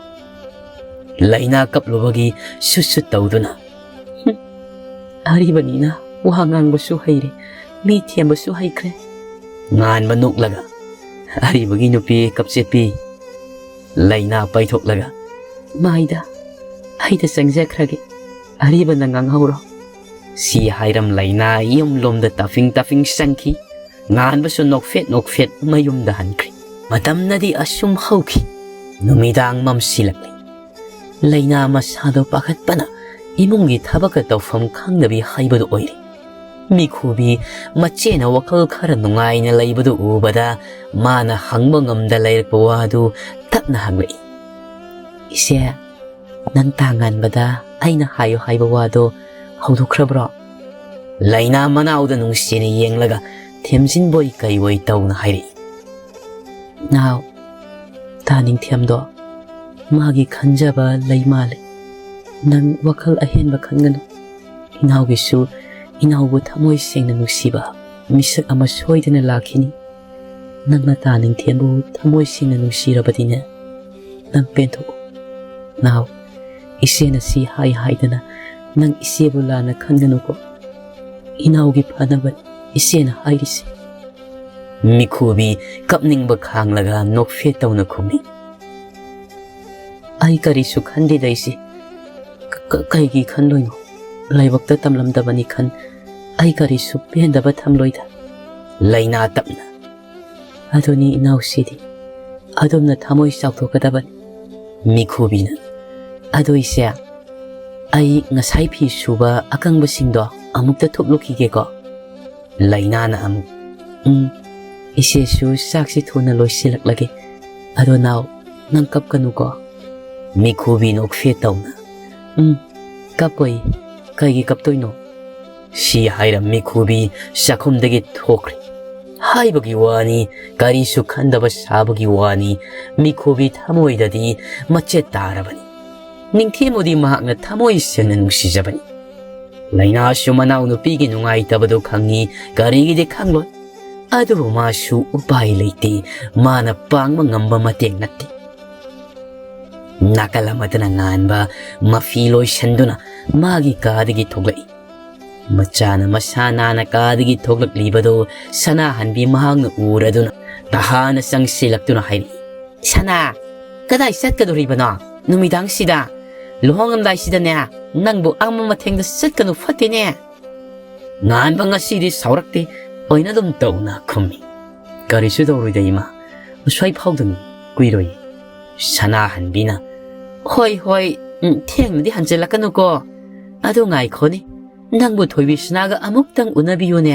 ꯂꯩꯅꯥ ꯀꯞꯂꯨꯕꯒꯤ ꯁꯨꯠ ꯁꯨꯠ ꯇꯧꯗꯨꯅ, "ꯍꯨꯝ, ꯑꯔꯤꯕꯅꯤꯅ ꯋꯥ ꯉꯥꯡꯕꯁꯨ ꯍꯩꯔꯦ, ꯃꯤ ꯊꯦꯝꯕꯁꯨ ꯍꯩꯈ꯭ꯔꯦ꯫" ꯉꯥꯟꯕ ꯅꯣꯛꯂꯒ, "ꯑꯔꯤꯕꯒꯤ ꯅꯨꯄꯤ ꯀꯞꯆꯦꯠꯄꯤ꯫" ꯂꯩꯅꯥ ꯄꯩꯊꯣꯛꯂꯒ, "ꯃꯥꯏꯗ, ꯑꯩꯗ ꯆꯪꯖꯈ꯭ꯔꯒꯦ, ꯑꯔꯤꯕꯅ ꯉꯥꯡꯍꯧꯔꯣ꯫" ꯁꯤ ꯍꯥꯏꯔꯝ ꯂꯩꯅꯥ ꯌꯨꯝꯂꯣꯝꯗ ꯇꯥꯐꯤꯡ ꯇꯥꯐꯤꯡ ꯆꯪꯈꯤ꯫ ꯉꯥꯟꯕꯁꯨ ꯅꯣꯛꯐꯦꯠ ꯅꯣꯛꯐꯦꯠ ꯃꯌꯨꯝꯗ ꯍꯟꯈ꯭ꯔꯦ꯫ ꯃꯇꯝꯅꯗꯤ ꯑꯁꯨꯝ ꯍꯧꯈꯤ꯫ ꯅꯨꯃꯤꯗꯥꯡ ꯃꯝꯁꯤꯜꯂꯛꯂꯦ꯫ ꯂꯩꯅꯥ ꯃꯁꯥꯗꯣ ꯄꯥꯈꯠꯄꯅ ꯏꯃꯨꯡꯒꯤ ꯊꯕꯛꯀ ꯇꯧꯐꯝ ꯈꯪꯗꯕꯤ ꯍꯥꯏꯕꯗꯨ ꯑꯣꯏꯔꯦ꯫ ꯃꯤꯈꯨꯕꯤ ꯃꯆꯦꯅ ꯋꯥꯈꯜ ꯈꯔ ꯅꯨꯡꯉꯥꯏꯅ ꯂꯩꯕꯗꯨ ꯎꯕꯗ ꯃꯥꯅ ꯍꯪꯕ ꯉꯝꯗ ꯂꯩꯔꯛꯄ ꯋꯥꯗꯨ ꯇꯞꯅ ꯍꯪꯂꯛꯏ꯫ "ꯏꯆꯦ, ꯅꯪ ꯇꯥ ꯉꯥꯟꯕꯗ ꯑꯩꯅ ꯍꯥꯏꯌꯨ ꯍꯥꯏꯕ ꯋꯥꯗꯣ ꯍꯧꯗꯣꯛꯈ꯭ꯔꯕ꯭ꯔꯣ?" ꯂꯩꯅꯥ ꯃꯅꯥꯎꯗ ꯅꯨꯡꯁꯤꯅ ꯌꯦꯡꯂꯒ ꯊꯦꯝꯖꯤꯟꯕꯣꯏ ꯀꯩꯕꯣꯏ ꯇꯧꯅ ꯍꯥꯏꯔꯛꯏ꯫ "ꯅꯥꯎ, ꯇꯥ ꯅꯤꯡꯊꯦꯝꯗꯣ ꯃꯥꯒꯤ ꯈꯟꯖꯕ ꯂꯩ ꯃꯥꯜꯂꯦ꯫ ꯅꯪ ꯋꯥꯈꯜ ꯑꯍꯦꯟꯕ ꯈꯟꯒꯅꯨ꯫ ꯏꯅꯥꯎꯒꯤꯁꯨ ꯏꯅꯥꯎꯕꯨ ꯊꯃꯣꯏ ꯁꯦꯡꯅ ꯅꯨꯡꯁꯤꯕ ꯃꯤꯁꯛ ꯑꯃ ꯁꯣꯏꯗꯅ ꯂꯥꯛꯈꯤꯅꯤ꯫ ꯅꯪꯅ ꯇꯥ ꯅꯤꯡꯊꯦꯝꯕꯨ ꯊꯃꯣꯏ ꯁꯦꯡꯅ ꯅꯨꯡꯁꯤꯔꯕꯗꯤꯅꯦ, ꯅꯪ ꯄꯦꯟꯊꯣꯛꯎ꯫ ꯅꯥꯎ, ꯏꯆꯦꯅ ꯁꯤ ꯍꯥꯏ ꯍꯥꯏꯗꯅ ꯅꯪ ꯏꯆꯦꯕꯨ ꯂꯥꯟꯅ ꯈꯟꯒꯅꯨꯀꯣ꯫ ꯏꯅꯥꯎꯒꯤ ꯐꯅꯕꯅꯤ ꯏꯆꯦꯅ ꯍꯥꯏꯔꯤꯁꯦ꯫" ꯃꯤꯈꯨꯕꯤ ꯀꯞꯅꯤꯡꯕ ꯈꯥꯡꯂꯒ ꯅꯣꯛꯐꯦꯠ ꯇꯧꯅ ꯈꯨꯝꯃꯤ꯫ "ꯑꯩ ꯀꯔꯤꯁꯨ ꯈꯟꯗꯦꯗ ꯏꯆꯦ꯫ ꯀ-, ꯀ-, ꯀꯩꯒꯤ ꯈꯟꯗꯣꯏꯅꯣ? ꯂꯥꯏꯕꯛꯇ ꯇꯝꯂꯝꯗꯕꯅꯤ ꯈꯟ ꯑꯩ ꯀꯔꯤꯁꯨ ꯄꯦꯟꯗꯕ ꯊꯝꯂꯣꯏꯗ꯫" ꯂꯩꯅꯥ ꯇꯞꯅ, "ꯑꯗꯨꯅꯤ ꯏꯅꯥꯎꯁꯤꯗꯤ, ꯑꯗꯨꯝꯅ ꯊꯃꯣꯏ ꯆꯥꯎꯊꯣꯛꯀꯗꯕꯅꯤ꯫" ꯃꯤꯈꯨꯕꯤꯅ, "ꯑꯗꯣ ꯏꯆꯦ, ꯑꯩ ꯉꯁꯥꯏ ꯐꯤ ꯁꯨꯕ ꯑꯀꯪꯕꯁꯤꯡꯗꯣ ꯑꯃꯨꯛꯇ ꯊꯨꯞꯂꯨꯈꯤꯒꯦꯀꯣ꯫" ꯂꯩꯅꯥꯅ ꯑꯃꯨꯛ, "ꯎꯝ, ꯏꯆꯦꯁꯨ ꯆꯥꯛꯁꯤ ꯊꯨꯅ ꯂꯣꯏꯁꯤꯜꯂꯛꯂꯒꯦ꯫ ꯑꯗꯣ ꯅꯥꯎ, ꯅꯪ ꯀꯞꯀꯅꯨꯀꯣ꯫" ꯃꯤꯈꯨꯕꯤ ꯅꯣꯛꯐꯦꯠ ꯇꯧꯅ, "ꯎꯝ, ꯀꯞꯄꯣꯏ꯫ ꯀꯩꯒꯤ ꯀꯞꯇꯣꯏꯅꯣ?" ꯁꯤ ꯍꯥꯏꯔ ꯃꯤꯈꯨꯕꯤ ꯆꯥꯛꯈꯨꯝꯗꯒꯤ ꯊꯣꯛꯈ꯭ꯔꯦ꯫ ꯍꯥꯏꯕꯒꯤ ꯋꯥꯅꯤ, ꯀꯔꯤꯁꯨ ꯈꯟꯗꯕ ꯁꯥꯕꯒꯤ ꯋꯥꯅꯤ, ꯃꯤꯈꯨꯕꯤ ꯊꯃꯣꯏꯗꯗꯤ ꯃꯆꯦꯠ ꯇꯥꯔꯕꯅꯤ꯫ ꯅꯤꯡꯊꯦꯝꯕꯨꯗꯤ ꯃꯍꯥꯛꯅ ꯊꯃꯣꯏ ꯁꯦꯡꯅ ꯅꯨꯡꯁꯤꯖꯕꯅꯤ꯫ ꯂꯩꯅꯥꯁꯨ ꯃꯅꯥꯎꯅꯨꯄꯤꯒꯤ ꯅꯨꯡꯉꯥꯏꯇꯕꯗꯨ ꯈꯪꯉꯤ, ꯀꯔꯤꯒꯤꯗꯤ ꯈꯪꯂꯣꯏ? ꯑꯗꯨꯕꯨ ꯃꯥꯁꯨ ꯎꯄꯥꯏ ꯂꯩꯇꯦ, ꯃꯥꯅ ꯄꯥꯡꯕ ꯉꯝꯕ ꯃꯇꯦꯡ ꯅꯠꯇꯦ꯫ ꯅꯥꯀꯜ ꯑꯃꯗꯅ ꯉꯥꯟꯕ ꯃꯐꯤ ꯂꯣꯏꯁꯟꯗꯨꯅ ꯃꯥꯒꯤ ꯀꯥꯗꯒꯤ ꯊꯣꯛꯂꯛꯏ꯫ ꯃꯆꯥꯅ ꯃꯁꯥ ꯅꯥꯟꯅ ꯀꯥꯗꯒꯤ ꯊꯣꯛꯂꯛꯂꯤꯕꯗꯨ ꯁꯅꯥꯍꯟꯕꯤ ꯃꯍꯥꯛꯅ ꯎꯔꯗꯨꯅ ꯇꯍꯥꯅ ꯆꯪꯁꯤꯜꯂꯛꯇꯨꯅ ꯍꯥꯏꯔꯛꯏ, "ꯁꯅꯥ, ꯀꯗꯥꯏ ꯆꯠꯀꯗꯧꯔꯤꯕꯅꯣ ꯅꯨꯃꯤꯗꯥꯡꯁꯤꯗ? ꯂꯨꯍꯣꯡꯉꯝꯗꯥꯏꯁꯤꯗꯅꯦ, ꯅꯪꯕꯨ ꯑꯃ ꯃꯊꯦꯡꯗ ꯆꯠꯀꯅꯨ ꯐꯠꯇꯦꯅꯦ꯫ ꯉꯥꯟꯕ ꯉꯁꯤꯗꯤ ꯁꯥꯎꯔꯛꯇꯦ, ꯑꯣꯏꯅ ꯑꯗꯨꯝ ꯇꯧꯅ ꯈꯨꯝꯃꯤ꯫ "ꯀꯔꯤꯁꯨ ꯇꯧꯔꯣꯏꯗ ꯏꯃꯥ, ꯑꯁ꯭ꯋꯥꯏ ꯐꯥꯎꯗꯅꯤ, ꯀꯨꯏꯔꯣꯏ꯫" ꯁꯅꯥꯍꯟꯕꯤꯅ, "ꯍꯣꯏ ꯍꯣꯏ, ꯎꯝ, ꯊꯦꯡꯅꯗꯤ ꯍꯟꯖꯤꯜꯂꯛꯀꯅꯨꯀꯣ꯫ ꯑꯗꯨ ꯉꯥꯏꯈꯣꯅꯦ, ꯅꯪꯕꯨ ꯊꯣꯏꯕꯤ ꯁꯅꯥꯒ ꯑꯃꯨꯛꯇꯪ ꯎꯅꯕꯤꯌꯨꯅꯦ꯫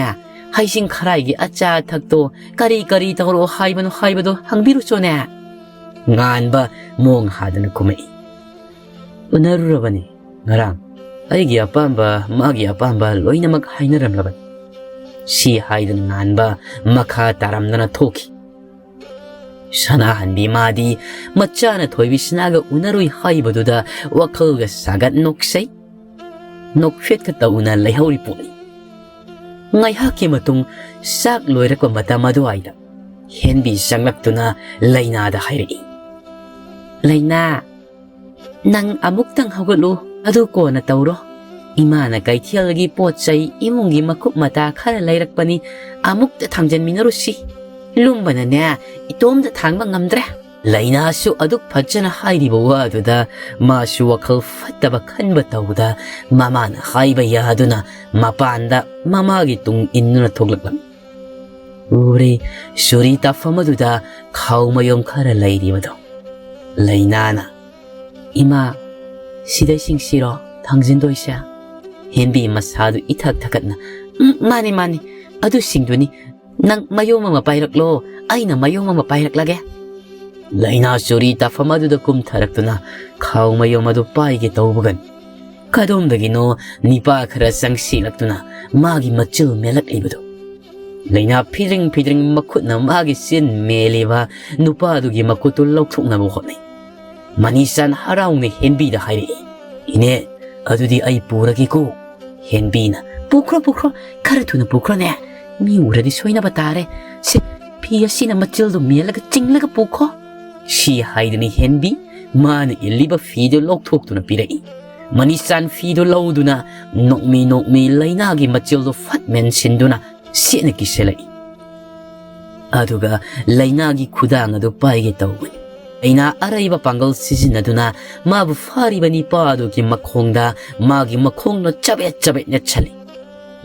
ꯍꯩꯁꯤꯡ ꯈꯔꯥꯏꯒꯤ ꯑꯆꯥ ꯑꯊꯛꯇꯣ ꯀꯔꯤ ꯀꯔꯤ ꯇꯧꯔꯛꯑꯣ ꯍꯥꯏꯕꯅꯣ ꯍꯥꯏꯕꯗꯣ ꯍꯪꯕꯤꯔꯨꯆꯣꯅꯦ꯫" ꯉꯥꯟꯕ ꯃꯣꯡ ꯍꯥꯗꯅ ꯈꯨꯝꯃꯛꯏ꯫ "ꯎꯅꯔꯨꯔꯕꯅꯤ ꯉꯔꯥꯡ꯫ ꯑꯩꯒꯤ ꯑꯄꯥꯝꯕ, ꯃꯥꯒꯤ ꯑꯄꯥꯝꯕ ꯂꯣꯏꯅꯃꯛ ꯍꯥꯏꯅꯔꯝꯂꯕꯅꯤ꯫" ꯁꯤ ꯍꯥꯏꯗꯨꯅ ꯉꯥꯟꯕ ꯃꯈꯥ ꯇꯥꯔꯝꯗꯅ ꯊꯣꯛꯈꯤ꯫ ꯁꯅꯥꯍꯟꯕꯤ ꯃꯥꯗꯤ ꯃꯆꯥꯅ ꯊꯣꯏꯕꯤ ꯁꯅꯥꯒ ꯎꯅꯔꯨꯏ ꯍꯥꯏꯕꯗꯨꯗ ꯋꯥꯈꯜꯒ ꯁꯥꯒꯠ ꯅꯣꯛꯆꯩ꯫ ꯅꯣꯛꯐꯦꯠꯀ ꯇꯧꯅ ꯂꯩꯍꯧꯔꯤ ꯄꯣꯠꯅꯤ꯫ ꯉꯥꯏꯍꯥꯛꯀꯤ ꯃꯇꯨꯡ ꯆꯥꯛ ꯂꯣꯏꯔꯛꯄ ꯃꯇꯝ ꯑꯗꯨꯋꯥꯏꯗ ꯍꯦꯟꯕꯤ ꯆꯪꯂꯛꯇꯨꯅ ꯂꯩꯅꯥꯗ ꯍꯥꯏꯔꯛꯏ, "ꯂꯩꯅꯥ, ꯅꯪ ꯑꯃꯨꯛꯇꯪ ꯍꯧꯒꯠꯂꯨ, ꯑꯗꯨ ꯀꯣꯟꯅ ꯇꯧꯔꯣ꯫ ꯏꯃꯥꯅ ꯀꯩꯊꯦꯜꯗꯒꯤ ꯄꯣꯠ ꯆꯩ ꯏꯃꯨꯡꯒꯤ ꯃꯀꯨꯞ ꯃꯇꯥ ꯈꯔ ꯂꯩꯔꯛꯄꯅꯤ, ꯑꯃꯨꯛꯇ ꯊꯥꯡꯖꯟꯃꯤꯟꯅꯔꯨꯁꯤ꯫ ꯂꯨꯝꯕꯅꯅꯦ, ꯏꯇꯣꯝꯇ ꯊꯥꯡꯕ ꯉꯝꯗ꯭ꯔꯦ꯫" ꯂꯩꯅꯥꯁꯨ ꯑꯗꯨꯛ ꯐꯖꯅ ꯍꯥꯏꯔꯤꯕ ꯋꯥꯗꯨꯗ ꯃꯥꯁꯨ ꯋꯥꯈꯜ ꯐꯠꯇꯕ ꯈꯟꯕ ꯇꯧꯕꯗ ꯃꯃꯥꯅ ꯍꯥꯏꯕ ꯌꯥꯗꯨꯅ ꯃꯄꯥꯟꯗ ꯃꯃꯥꯒꯤ ꯇꯨꯡ ꯏꯟꯗꯨꯅ ꯊꯣꯛꯂꯛꯂꯝꯃꯤ꯫ ꯎꯔꯦ, ꯆꯨꯔꯤ ꯇꯥꯐꯝ ꯑꯗꯨꯗ ꯈꯥꯎ ꯃꯌꯨꯝ ꯈꯔ ꯂꯩꯔꯤꯕꯗꯣ꯫ ꯂꯩꯅꯥꯅ, "ꯏꯃꯥ, ꯁꯤꯗꯩꯁꯤꯡꯁꯤꯔꯣ ꯊꯥꯡꯖꯤꯟꯗꯣꯏꯁꯦ?" ꯍꯦꯟꯕꯤ ꯃꯁꯥꯗꯨ ꯏꯊꯛ ꯊꯛꯀꯠꯅ, "ꯎꯝ, ꯃꯥꯅꯤ, ꯃꯥꯅꯤ, ꯑꯗꯨꯁꯤꯡꯗꯨꯅꯤ꯫ ꯅꯪ ꯃꯌꯨꯝ ꯑꯃ ꯄꯥꯏꯔꯛꯂꯣ, ꯑꯩꯅ ꯃꯌꯨꯝ ꯑꯃ ꯄꯥꯏꯔꯛꯂꯒꯦ꯫" ꯂꯩꯅꯥ ꯆꯨꯔꯤ ꯇꯥꯐꯝ ꯑꯗꯨꯗ ꯀꯨꯝꯊꯔꯛꯇꯨꯅ ꯈꯥꯎ ꯃꯌꯨꯝ ꯑꯗꯨ ꯄꯥꯏꯒꯦ ꯇꯧꯕꯒꯅꯤ꯫ ꯀꯗꯣꯝꯗꯒꯤꯅꯣ ꯅꯤꯄꯥ ꯈꯔ ꯆꯪꯁꯤꯜꯂꯛꯇꯨꯅ ꯃꯥꯒꯤ ꯃꯆꯤꯜ ꯃꯦꯜꯂꯛꯂꯤꯕꯗꯨ꯫ ꯂꯩꯅꯥ ꯐꯤꯗ꯭ꯔꯤꯡ ꯐꯤꯗ꯭ꯔꯤꯡ ꯃꯈꯨꯠꯅ ꯃꯥꯒꯤ ꯆꯤꯟ ꯃꯦꯜꯂꯤꯕ ꯅꯨꯄꯥꯗꯨꯒꯤ ꯃꯈꯨꯠꯇꯨ ꯂꯧꯊꯣꯛꯅꯕ ꯍꯣꯠꯅꯩ꯫ ꯃꯅꯤꯁꯥꯟ ꯍꯔꯥꯎꯅ ꯍꯦꯟꯕꯤꯗ ꯍꯥꯏꯔꯛꯏ, "ꯏꯅꯦ, ꯑꯗꯨꯗꯤ ꯑꯩ ꯄꯨꯔꯒꯦꯀꯣ꯫" ꯍꯦꯟꯕꯤꯅ, "ꯄꯨꯈ꯭ꯔꯣ, ꯄꯨꯈ꯭ꯔꯣ, ꯈꯔ ꯊꯨꯅ ꯄꯨꯈ꯭ꯔꯣꯅꯦ꯫ ꯃꯤ ꯎꯔꯗꯤ ꯁꯣꯏꯅꯕ ꯇꯥꯔꯦ꯫ ꯁꯦ, ꯐꯤ ꯑꯁꯤꯅ ꯃꯆꯤꯜꯗꯨ ꯃꯦꯜꯂꯒ ꯆꯤꯡꯂꯒ ꯄꯨꯈꯣ꯫" ꯁꯤ ꯍꯥꯏꯗꯨꯅ ꯍꯦꯟꯕꯤ ꯃꯥꯅ ꯏꯜꯂꯤꯕ ꯐꯤꯗꯨ ꯂꯧꯊꯣꯛꯇꯨꯅ ꯄꯤꯔꯛꯏ꯫ ꯃꯅꯤꯁꯥꯟ ꯐꯤꯗꯨ ꯂꯧꯗꯨꯅ ꯅꯣꯛꯃꯤ ꯅꯣꯛꯃꯤ ꯂꯩꯅꯥꯒꯤ ꯃꯆꯤꯜꯗꯨ ꯐꯠ ꯃꯦꯟꯁꯤꯟꯗꯨꯅ ꯁꯦꯠꯅ ꯀꯤꯁꯤꯜꯂꯛꯏ꯫ ꯑꯗꯨꯒ ꯂꯩꯅꯥꯒꯤ ꯈꯨꯗꯥꯡ ꯑꯗꯨ ꯄꯥꯏꯒꯦ ꯇꯧꯕꯅꯤ꯫ ꯂꯩꯅꯥ ꯑꯔꯩꯕ ꯄꯥꯡꯒꯜ ꯁꯤꯖꯤꯟꯅꯗꯨꯅ ꯃꯥꯕꯨ ꯐꯥꯔꯤꯕ ꯅꯤꯄꯥ ꯑꯗꯨꯒꯤ ꯃꯈꯣꯡꯗ ꯃꯥꯒꯤ ꯃꯈꯣꯡꯅ ꯆꯕꯦꯠ ꯆꯕꯦꯠ ꯅꯦꯠꯁꯜꯂꯤ꯫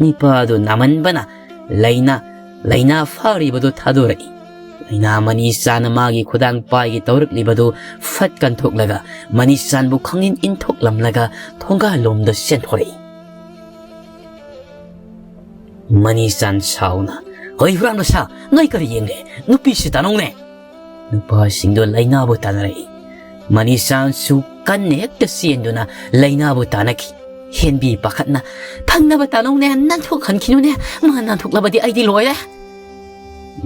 ꯅꯤꯄꯥ ꯑꯗꯨ ꯅꯥꯃꯟꯕꯅ ꯂꯩꯅꯥ, ꯂꯩꯅꯥ ꯐꯥꯔꯤꯕꯗꯨ ꯊꯥꯗꯣꯔꯛꯏ꯫ ꯂꯩꯅꯥ ꯃꯅꯤꯆꯥꯟꯅ ꯃꯥꯒꯤ ꯈꯨꯗꯥꯡ ꯄꯥꯏꯒꯦ ꯇꯧꯔꯛꯂꯤꯕꯗꯨ ꯐꯠ ꯀꯟꯊꯣꯛꯂꯒ ꯃꯅꯤꯆꯥꯟꯕꯨ ꯈꯪꯏꯟ ꯏꯟꯊꯣꯛꯂꯝꯂꯒ ꯊꯣꯡꯒꯥꯜꯂꯣꯝꯗ ꯆꯦꯟꯊꯣꯔꯛꯏ꯫ ꯃꯅꯤꯆꯥꯟ ꯁꯥꯎꯅ, "ꯍꯣꯏ ꯍꯨꯔꯥꯟꯕ ꯁꯥ, ꯅꯣꯏ ꯀꯔꯤ ꯌꯦꯡꯂꯦ? ꯅꯨꯄꯤꯁꯤ ꯇꯥꯅꯧꯅꯦ!" ꯅꯨꯄꯥꯁꯤꯡꯗꯣ ꯂꯩꯅꯥꯕꯨ ꯇꯥꯟꯅꯔꯛꯏ꯫ ꯃꯅꯤꯆꯥꯟꯁꯨ ꯀꯟꯅ ꯍꯦꯛꯇ ꯆꯦꯟꯗꯨꯅ ꯂꯩꯅꯥꯕꯨ ꯇꯥꯟꯅꯈꯤ꯫ ꯍꯦꯟꯕꯤ ꯄꯥꯈꯠꯅ, "ꯊꯪꯅꯕ ꯇꯥꯅꯧꯅꯦ, ꯅꯥꯟꯊꯣꯛꯍꯟꯈꯤꯅꯨꯅꯦ, ꯃꯥ ꯅꯥꯟꯊꯣꯛꯂꯕꯗꯤ ꯑꯩꯗꯤ ꯂꯣꯏꯔꯦ!"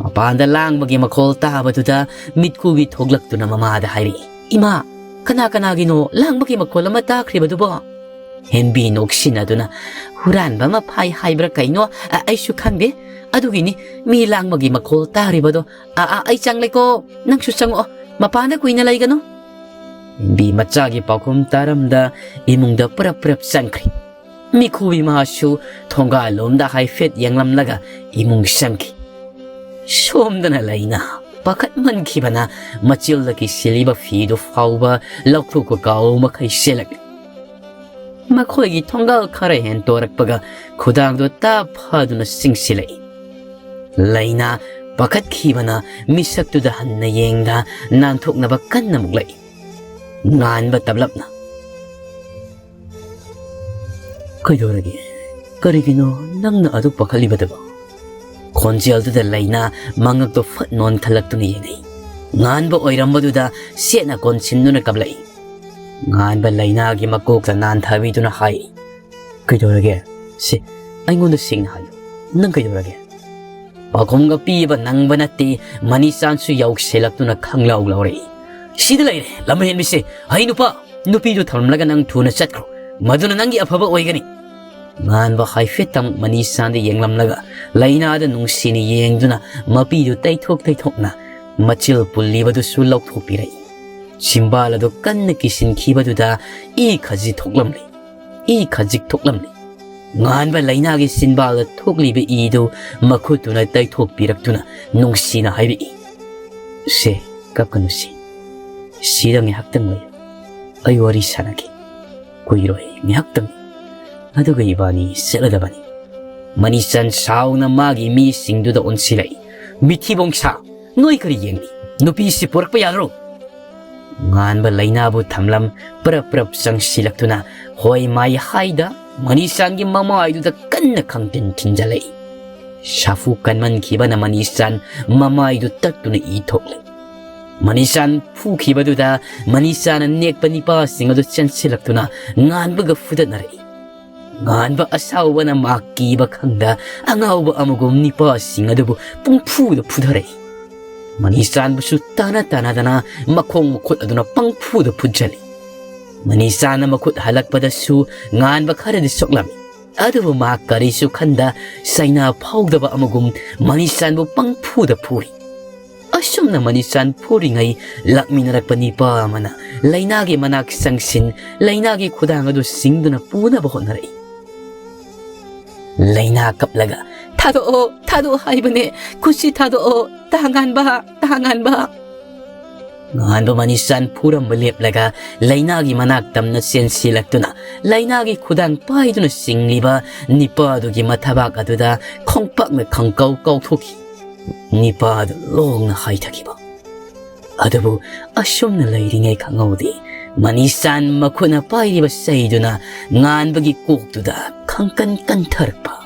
ꯃꯄꯥꯟꯗ ꯂꯥꯡꯕꯒꯤ ꯃꯈꯣꯜ ꯇꯥꯕꯗꯨꯗ ꯃꯤꯠꯈꯨꯕꯤ ꯊꯣꯛꯂꯛꯇꯨꯅ ꯃꯃꯥꯗ ꯍꯥꯏꯔꯛꯏ, "ꯏꯃꯥ, ꯀꯅꯥ ꯀꯅꯥꯒꯤꯅꯣ ꯂꯥꯡꯕꯒꯤ ꯃꯈꯣꯜ ꯑꯃ ꯇꯥꯈ꯭ꯔꯤꯕꯗꯨꯕꯣ?" ꯍꯦꯟꯕꯤ ꯅꯣꯛꯁꯤꯟꯅꯗꯨꯅ, "ꯍꯨꯔꯥꯟꯕ ꯑꯃ ꯐꯥꯏ ꯍꯥꯏꯕ꯭ꯔꯥ ꯀꯩꯅꯣ, ꯑ, ꯑꯩꯁꯨ ꯈꯪꯗꯦ꯫ ꯑꯗꯨꯒꯤꯅꯤ ꯃꯤ ꯂꯥꯡꯕꯒꯤ ꯃꯈꯣꯜ ꯇꯥꯔꯤꯕꯗꯣ꯫ ꯑ, ꯑ, ꯑꯩ ꯆꯪꯂꯦꯀꯣ, ꯅꯪꯁꯨ ꯆꯪꯉꯛꯑꯣ, ꯃꯄꯥꯟꯗ ꯀꯨꯏꯅ ꯂꯩꯒꯅꯨ꯫" ꯍꯦꯟꯕꯤ ꯃꯆꯥꯒꯤ ꯄꯥꯎꯈꯨꯝ ꯇꯥꯔꯝꯗ ꯏꯃꯨꯡꯗ ꯄꯨꯔꯞ ꯄꯨꯔꯞ ꯆꯪꯈ꯭ꯔꯤ꯫ ꯃꯤꯈꯨꯕꯤ ꯃꯍꯥꯁꯨ ꯊꯣꯡꯒꯥꯜꯂꯣꯝꯗ ꯍꯥꯏꯐꯦꯠ ꯌꯦꯡꯂꯝꯂꯒ ꯏꯃꯨꯡ ꯆꯪꯈꯤ꯫ ꯁꯣꯝꯗꯅ ꯂꯩꯅꯥ ꯄꯥꯈꯠꯃꯟꯈꯤꯕꯅ ꯃꯆꯤꯜꯗ ꯀꯤꯁꯤꯜꯂꯤꯕ ꯐꯤꯗꯨ ꯐꯥꯎꯕ ꯂꯧꯊꯣꯛꯄ ꯀꯥꯎ ꯃꯈꯩ ꯆꯦꯜꯂꯛꯂꯤ꯫ ꯃꯈꯣꯏꯒꯤ ꯊꯣꯡꯒꯥꯜ ꯈꯔ ꯍꯦꯟꯇꯣꯔꯛꯄꯒ ꯈꯨꯗꯥꯡꯗꯣ ꯇꯥꯞ ꯐꯥꯗꯨꯅ ꯆꯤꯡꯁꯤꯜꯂꯛꯏ꯫ ꯂꯩꯅꯥ ꯄꯥꯈꯠꯈꯤꯕꯅ ꯃꯤꯁꯛꯇꯨꯗ ꯍꯟꯅ ꯌꯦꯡꯗ ꯅꯥꯟꯊꯣꯛꯅꯕ ꯀꯟꯅ ꯃꯨꯛꯂꯛꯏ꯫ ꯉꯥꯟꯕ ꯇꯞꯂꯞꯅ, "ꯀꯩꯗꯧꯔꯒꯦ? ꯀꯔꯤꯒꯤꯅꯣ ꯅꯪꯅ ꯑꯗꯨꯛ ꯄꯥꯈꯠꯂꯤꯕꯗꯨꯕꯣ?" ꯈꯣꯟꯖꯦꯜꯗꯨꯗ ꯂꯩꯅꯥ ꯃꯉꯛꯇꯣ ꯐꯠ ꯅꯣꯟꯊꯜꯂꯛꯇꯨꯅ ꯌꯦꯡꯉꯛꯏ꯫ ꯉꯥꯟꯕ ꯑꯣꯏꯔꯝꯕꯗꯨꯗ ꯁꯦꯠꯅ ꯀꯣꯟꯁꯤꯟꯗꯨꯅ ꯀꯞꯂꯛꯏ꯫ ꯉꯥꯟꯕ ꯂꯩꯅꯥꯒꯤ ꯃꯀꯣꯛꯇ ꯅꯥꯟꯊꯕꯤꯗꯨꯅ ꯍꯥꯏ, "ꯀꯩꯗꯧꯔꯒꯦ? ꯁꯤ, ꯑꯩꯉꯣꯟꯗ ꯁꯦꯡꯅ ꯍꯥꯏꯌꯨ꯫ ꯅꯪ ꯀꯩꯗꯧꯔꯒꯦ?" ꯄꯥꯎꯈꯨꯝꯒ ꯄꯤꯕ ꯅꯪꯕ ꯅꯠꯇꯦ, ꯃꯅꯤꯆꯥꯟꯁꯨ ꯌꯥꯎꯁꯤꯜꯂꯛꯇꯨꯅ ꯈꯪꯂꯥꯎ ꯂꯥꯎꯔꯛꯏ, "ꯁꯤꯗ ꯂꯩꯔꯦ, ꯂꯝꯍꯦꯟꯕꯤꯁꯦ! ꯍꯩ ꯅꯨꯄꯥ, ꯅꯨꯄꯤꯗꯨ ꯊꯝꯂꯝꯂꯒ ꯅꯪ ꯊꯨꯅ ꯆꯠꯈ꯭ꯔꯣ꯫ ꯃꯗꯨꯅ ꯅꯪꯒꯤ ꯑꯐꯕ ꯑꯣꯏꯒꯅꯤ꯫" ꯉꯥꯟꯕ ꯍꯥꯏꯐꯦꯠꯇꯪ ꯃꯅꯤꯆꯥꯟꯗ ꯌꯦꯡꯂꯝꯂꯒ ꯂꯩꯅꯥꯗ ꯅꯨꯡꯁꯤꯅ ꯌꯦꯡꯗꯨꯅ ꯃꯄꯤꯗꯨ ꯇꯩꯊꯣꯛ ꯇꯩꯊꯣꯛꯅ ꯃꯆꯤꯜ ꯄꯨꯜꯂꯤꯕꯗꯨꯁꯨ ꯂꯧꯊꯣꯛꯄꯤꯔꯛꯏ꯫ ꯆꯤꯝꯕꯥꯜ ꯑꯗꯨ ꯀꯟꯅ ꯀꯤꯁꯤꯟꯈꯤꯕꯗꯨꯗ ꯏ ꯈꯖꯤꯛ ꯊꯣꯛꯂꯝꯂꯦ꯫ ꯏ ꯈꯖꯤꯛ ꯊꯣꯛꯂꯝꯂꯦ꯫ ꯉꯥꯟꯕ ꯂꯩꯅꯥꯒꯤ ꯆꯤꯟꯕꯥꯜꯗ ꯊꯣꯛꯂꯤꯕ ꯏꯗꯨ ꯃꯈꯨꯠꯇꯨꯅ ꯇꯩꯊꯣꯛꯄꯤꯔꯛꯇꯨꯅ ꯅꯨꯡꯁꯤꯅ ꯍꯥꯏꯔꯛꯏ, "ꯁꯦ, ꯀꯞꯀꯅꯨꯁꯤ꯫ "ꯁꯤꯗ ꯉꯥꯏꯍꯥꯛꯇꯪ ꯂꯩꯌꯨ, ꯑꯩ ꯋꯥꯔꯤ ꯁꯥꯟꯅꯒꯦ꯫ ꯀꯨꯏꯔꯣꯏ, ꯉꯥꯏꯍꯥꯛꯇꯪ, ꯑꯗꯨꯒ ꯏꯕꯥꯅꯤ ꯆꯠꯂꯗꯕꯅꯤ꯫" ꯃꯅꯤꯆꯥꯟ ꯁꯥꯎꯅ ꯃꯥꯒꯤ ꯃꯤꯁꯤꯡꯗꯨꯗ ꯑꯣꯟꯁꯤꯜꯂꯛꯏ꯫ "ꯃꯤꯊꯤꯕꯣꯡ ꯁꯥ, ꯅꯣꯏ ꯀꯔꯤ ꯌꯦꯡꯂꯤ? ꯅꯨꯄꯤꯁꯤ ꯄꯨꯔꯛꯄ ꯌꯥꯗ꯭ꯔꯣ?" ꯉꯥꯟꯕ ꯂꯩꯅꯥꯕꯨ ꯊꯝꯂꯝ ꯄ꯭ꯔꯞ ꯄ꯭ꯔꯞ ꯆꯪꯁꯤꯜꯂꯛꯇꯨꯅ ꯍꯣꯏ ꯃꯥꯏ ꯍꯥꯏꯗ ꯃꯅꯤꯆꯥꯟꯒꯤ ꯃꯃꯥꯏꯗꯨꯗ ꯀꯟꯅ ꯈꯪꯇꯤꯟ ꯊꯤꯟꯖꯜꯂꯛꯏ꯫ ꯁꯥꯐꯨ ꯀꯟꯃꯟꯈꯤꯕꯅ ꯃꯅꯤꯆꯥꯟ ꯃꯃꯥꯏꯗꯨ ꯇꯠꯇꯨꯅ ꯏ ꯊꯣꯛꯂꯦ꯫ ꯃꯅꯤꯆꯥꯟ ꯐꯨꯈꯤꯕꯗꯨꯗ ꯃꯅꯤꯆꯥꯟꯅ ꯅꯦꯛꯄ ꯅꯤꯄꯥꯁꯤꯡ ꯑꯗꯨ ꯆꯦꯟꯁꯤꯜꯂꯛꯇꯨꯅ ꯉꯥꯟꯕꯒ ꯐꯨꯗꯠꯅꯔꯛꯏ꯫ ꯉꯥꯟꯕ ꯑꯁꯥꯎꯕꯅ ꯃꯥ ꯀꯤꯕ ꯈꯪꯗ ꯑꯉꯥꯎꯕ ꯑꯃꯒꯨꯝ ꯅꯤꯄꯥꯁꯤꯡ ꯑꯗꯨꯕꯨ ꯄꯨꯡꯐꯨꯗ ꯐꯨꯊꯔꯛꯏ꯫ ꯃꯅꯤꯆꯥꯟꯕꯨꯁꯨ ꯇꯥꯅ ꯇꯥꯅꯗꯅ ꯃꯈꯣꯡ ꯃꯈꯨꯠ ꯑꯗꯨꯅ ꯄꯪꯐꯨꯗ ꯐꯨꯠꯆꯜꯂꯤ꯫ ꯃꯅꯤꯆꯥꯟꯅ ꯃꯈꯨꯠ ꯍꯜꯂꯛꯄꯗꯁꯨ ꯉꯥꯟꯕ ꯈꯔꯗꯤ ꯁꯣꯛꯂꯝꯃꯤ꯫ ꯑꯗꯨꯕꯨ ꯃꯍꯥꯛ ꯀꯔꯤꯁꯨ ꯈꯟꯗ ꯆꯩꯅꯥ ꯐꯥꯎꯗꯕ ꯑꯃꯒꯨꯝ ꯃꯅꯤꯆꯥꯟꯕꯨ ꯄꯪꯐꯨꯗ ꯐꯨꯔꯤ꯫ ꯑꯁꯨꯝꯅ ꯃꯅꯤꯆꯥꯟ ꯐꯨꯔꯤꯉꯩ ꯂꯥꯛꯃꯤꯟꯅꯔꯛꯄ ꯅꯤꯄꯥ ꯑꯃꯅ ꯂꯩꯅꯥꯒꯤ ꯃꯅꯥꯛ ꯆꯪꯁꯤꯟ ꯂꯩꯅꯥꯒꯤ ꯈꯨꯗꯥꯡ ꯑꯗꯨ ꯁꯤꯡꯗꯨꯅ ꯄꯨꯅꯕ ꯍꯣꯠꯅꯔꯛꯏ꯫ ꯂꯩꯅꯥ ꯀꯞꯂꯒ, "ꯊꯥꯗꯣꯛꯑꯣ, ꯊꯥꯗꯣꯛꯑꯣ ꯍꯥꯏꯕꯅꯦ, ꯈꯨꯠꯁꯤ ꯊꯥꯗꯣꯛꯑꯣ, ꯇꯥꯉꯥꯟꯕ, ꯇꯥꯉꯥꯟꯕ!" ꯉꯥꯟꯕ ꯃꯅꯤꯆꯥꯟ ꯐꯨꯔꯝꯕ ꯂꯦꯞꯂꯒ ꯂꯩꯅꯥꯒꯤ ꯃꯅꯥꯛ ꯇꯝꯅ ꯆꯦꯟꯁꯤꯜꯂꯛꯇꯨꯅ ꯂꯩꯅꯥꯒꯤ ꯈꯨꯗꯥꯡ ꯄꯥꯏꯗꯨꯅ ꯆꯤꯡꯂꯤꯕ ꯅꯤꯄꯥꯗꯨꯒꯤ ꯃꯊꯕꯥꯛ ꯑꯗꯨꯗ ꯈꯣꯡꯄꯥꯛꯅ ꯈꯪꯀꯥꯎ ꯀꯥꯎꯊꯣꯛꯈꯤ꯫ ꯅꯤꯄꯥꯗꯨ ꯂꯣꯡꯅ ꯍꯥꯏꯊꯈꯤꯕ꯫ ꯑꯗꯨꯕꯨ ꯑꯁꯨꯝꯅ ꯂꯩꯔꯤꯉꯩ ꯈꯪꯍꯧꯗꯦ, ꯃꯅꯤꯆꯥꯟ ꯃꯈꯨꯠꯅ ꯄꯥꯏꯔꯤꯕ ꯆꯩꯗꯨꯅ ꯉꯥꯟꯕꯒꯤ ꯀꯣꯛꯇꯨꯗ ꯈꯪꯀꯟ ꯀꯟꯊꯔꯛꯄ꯫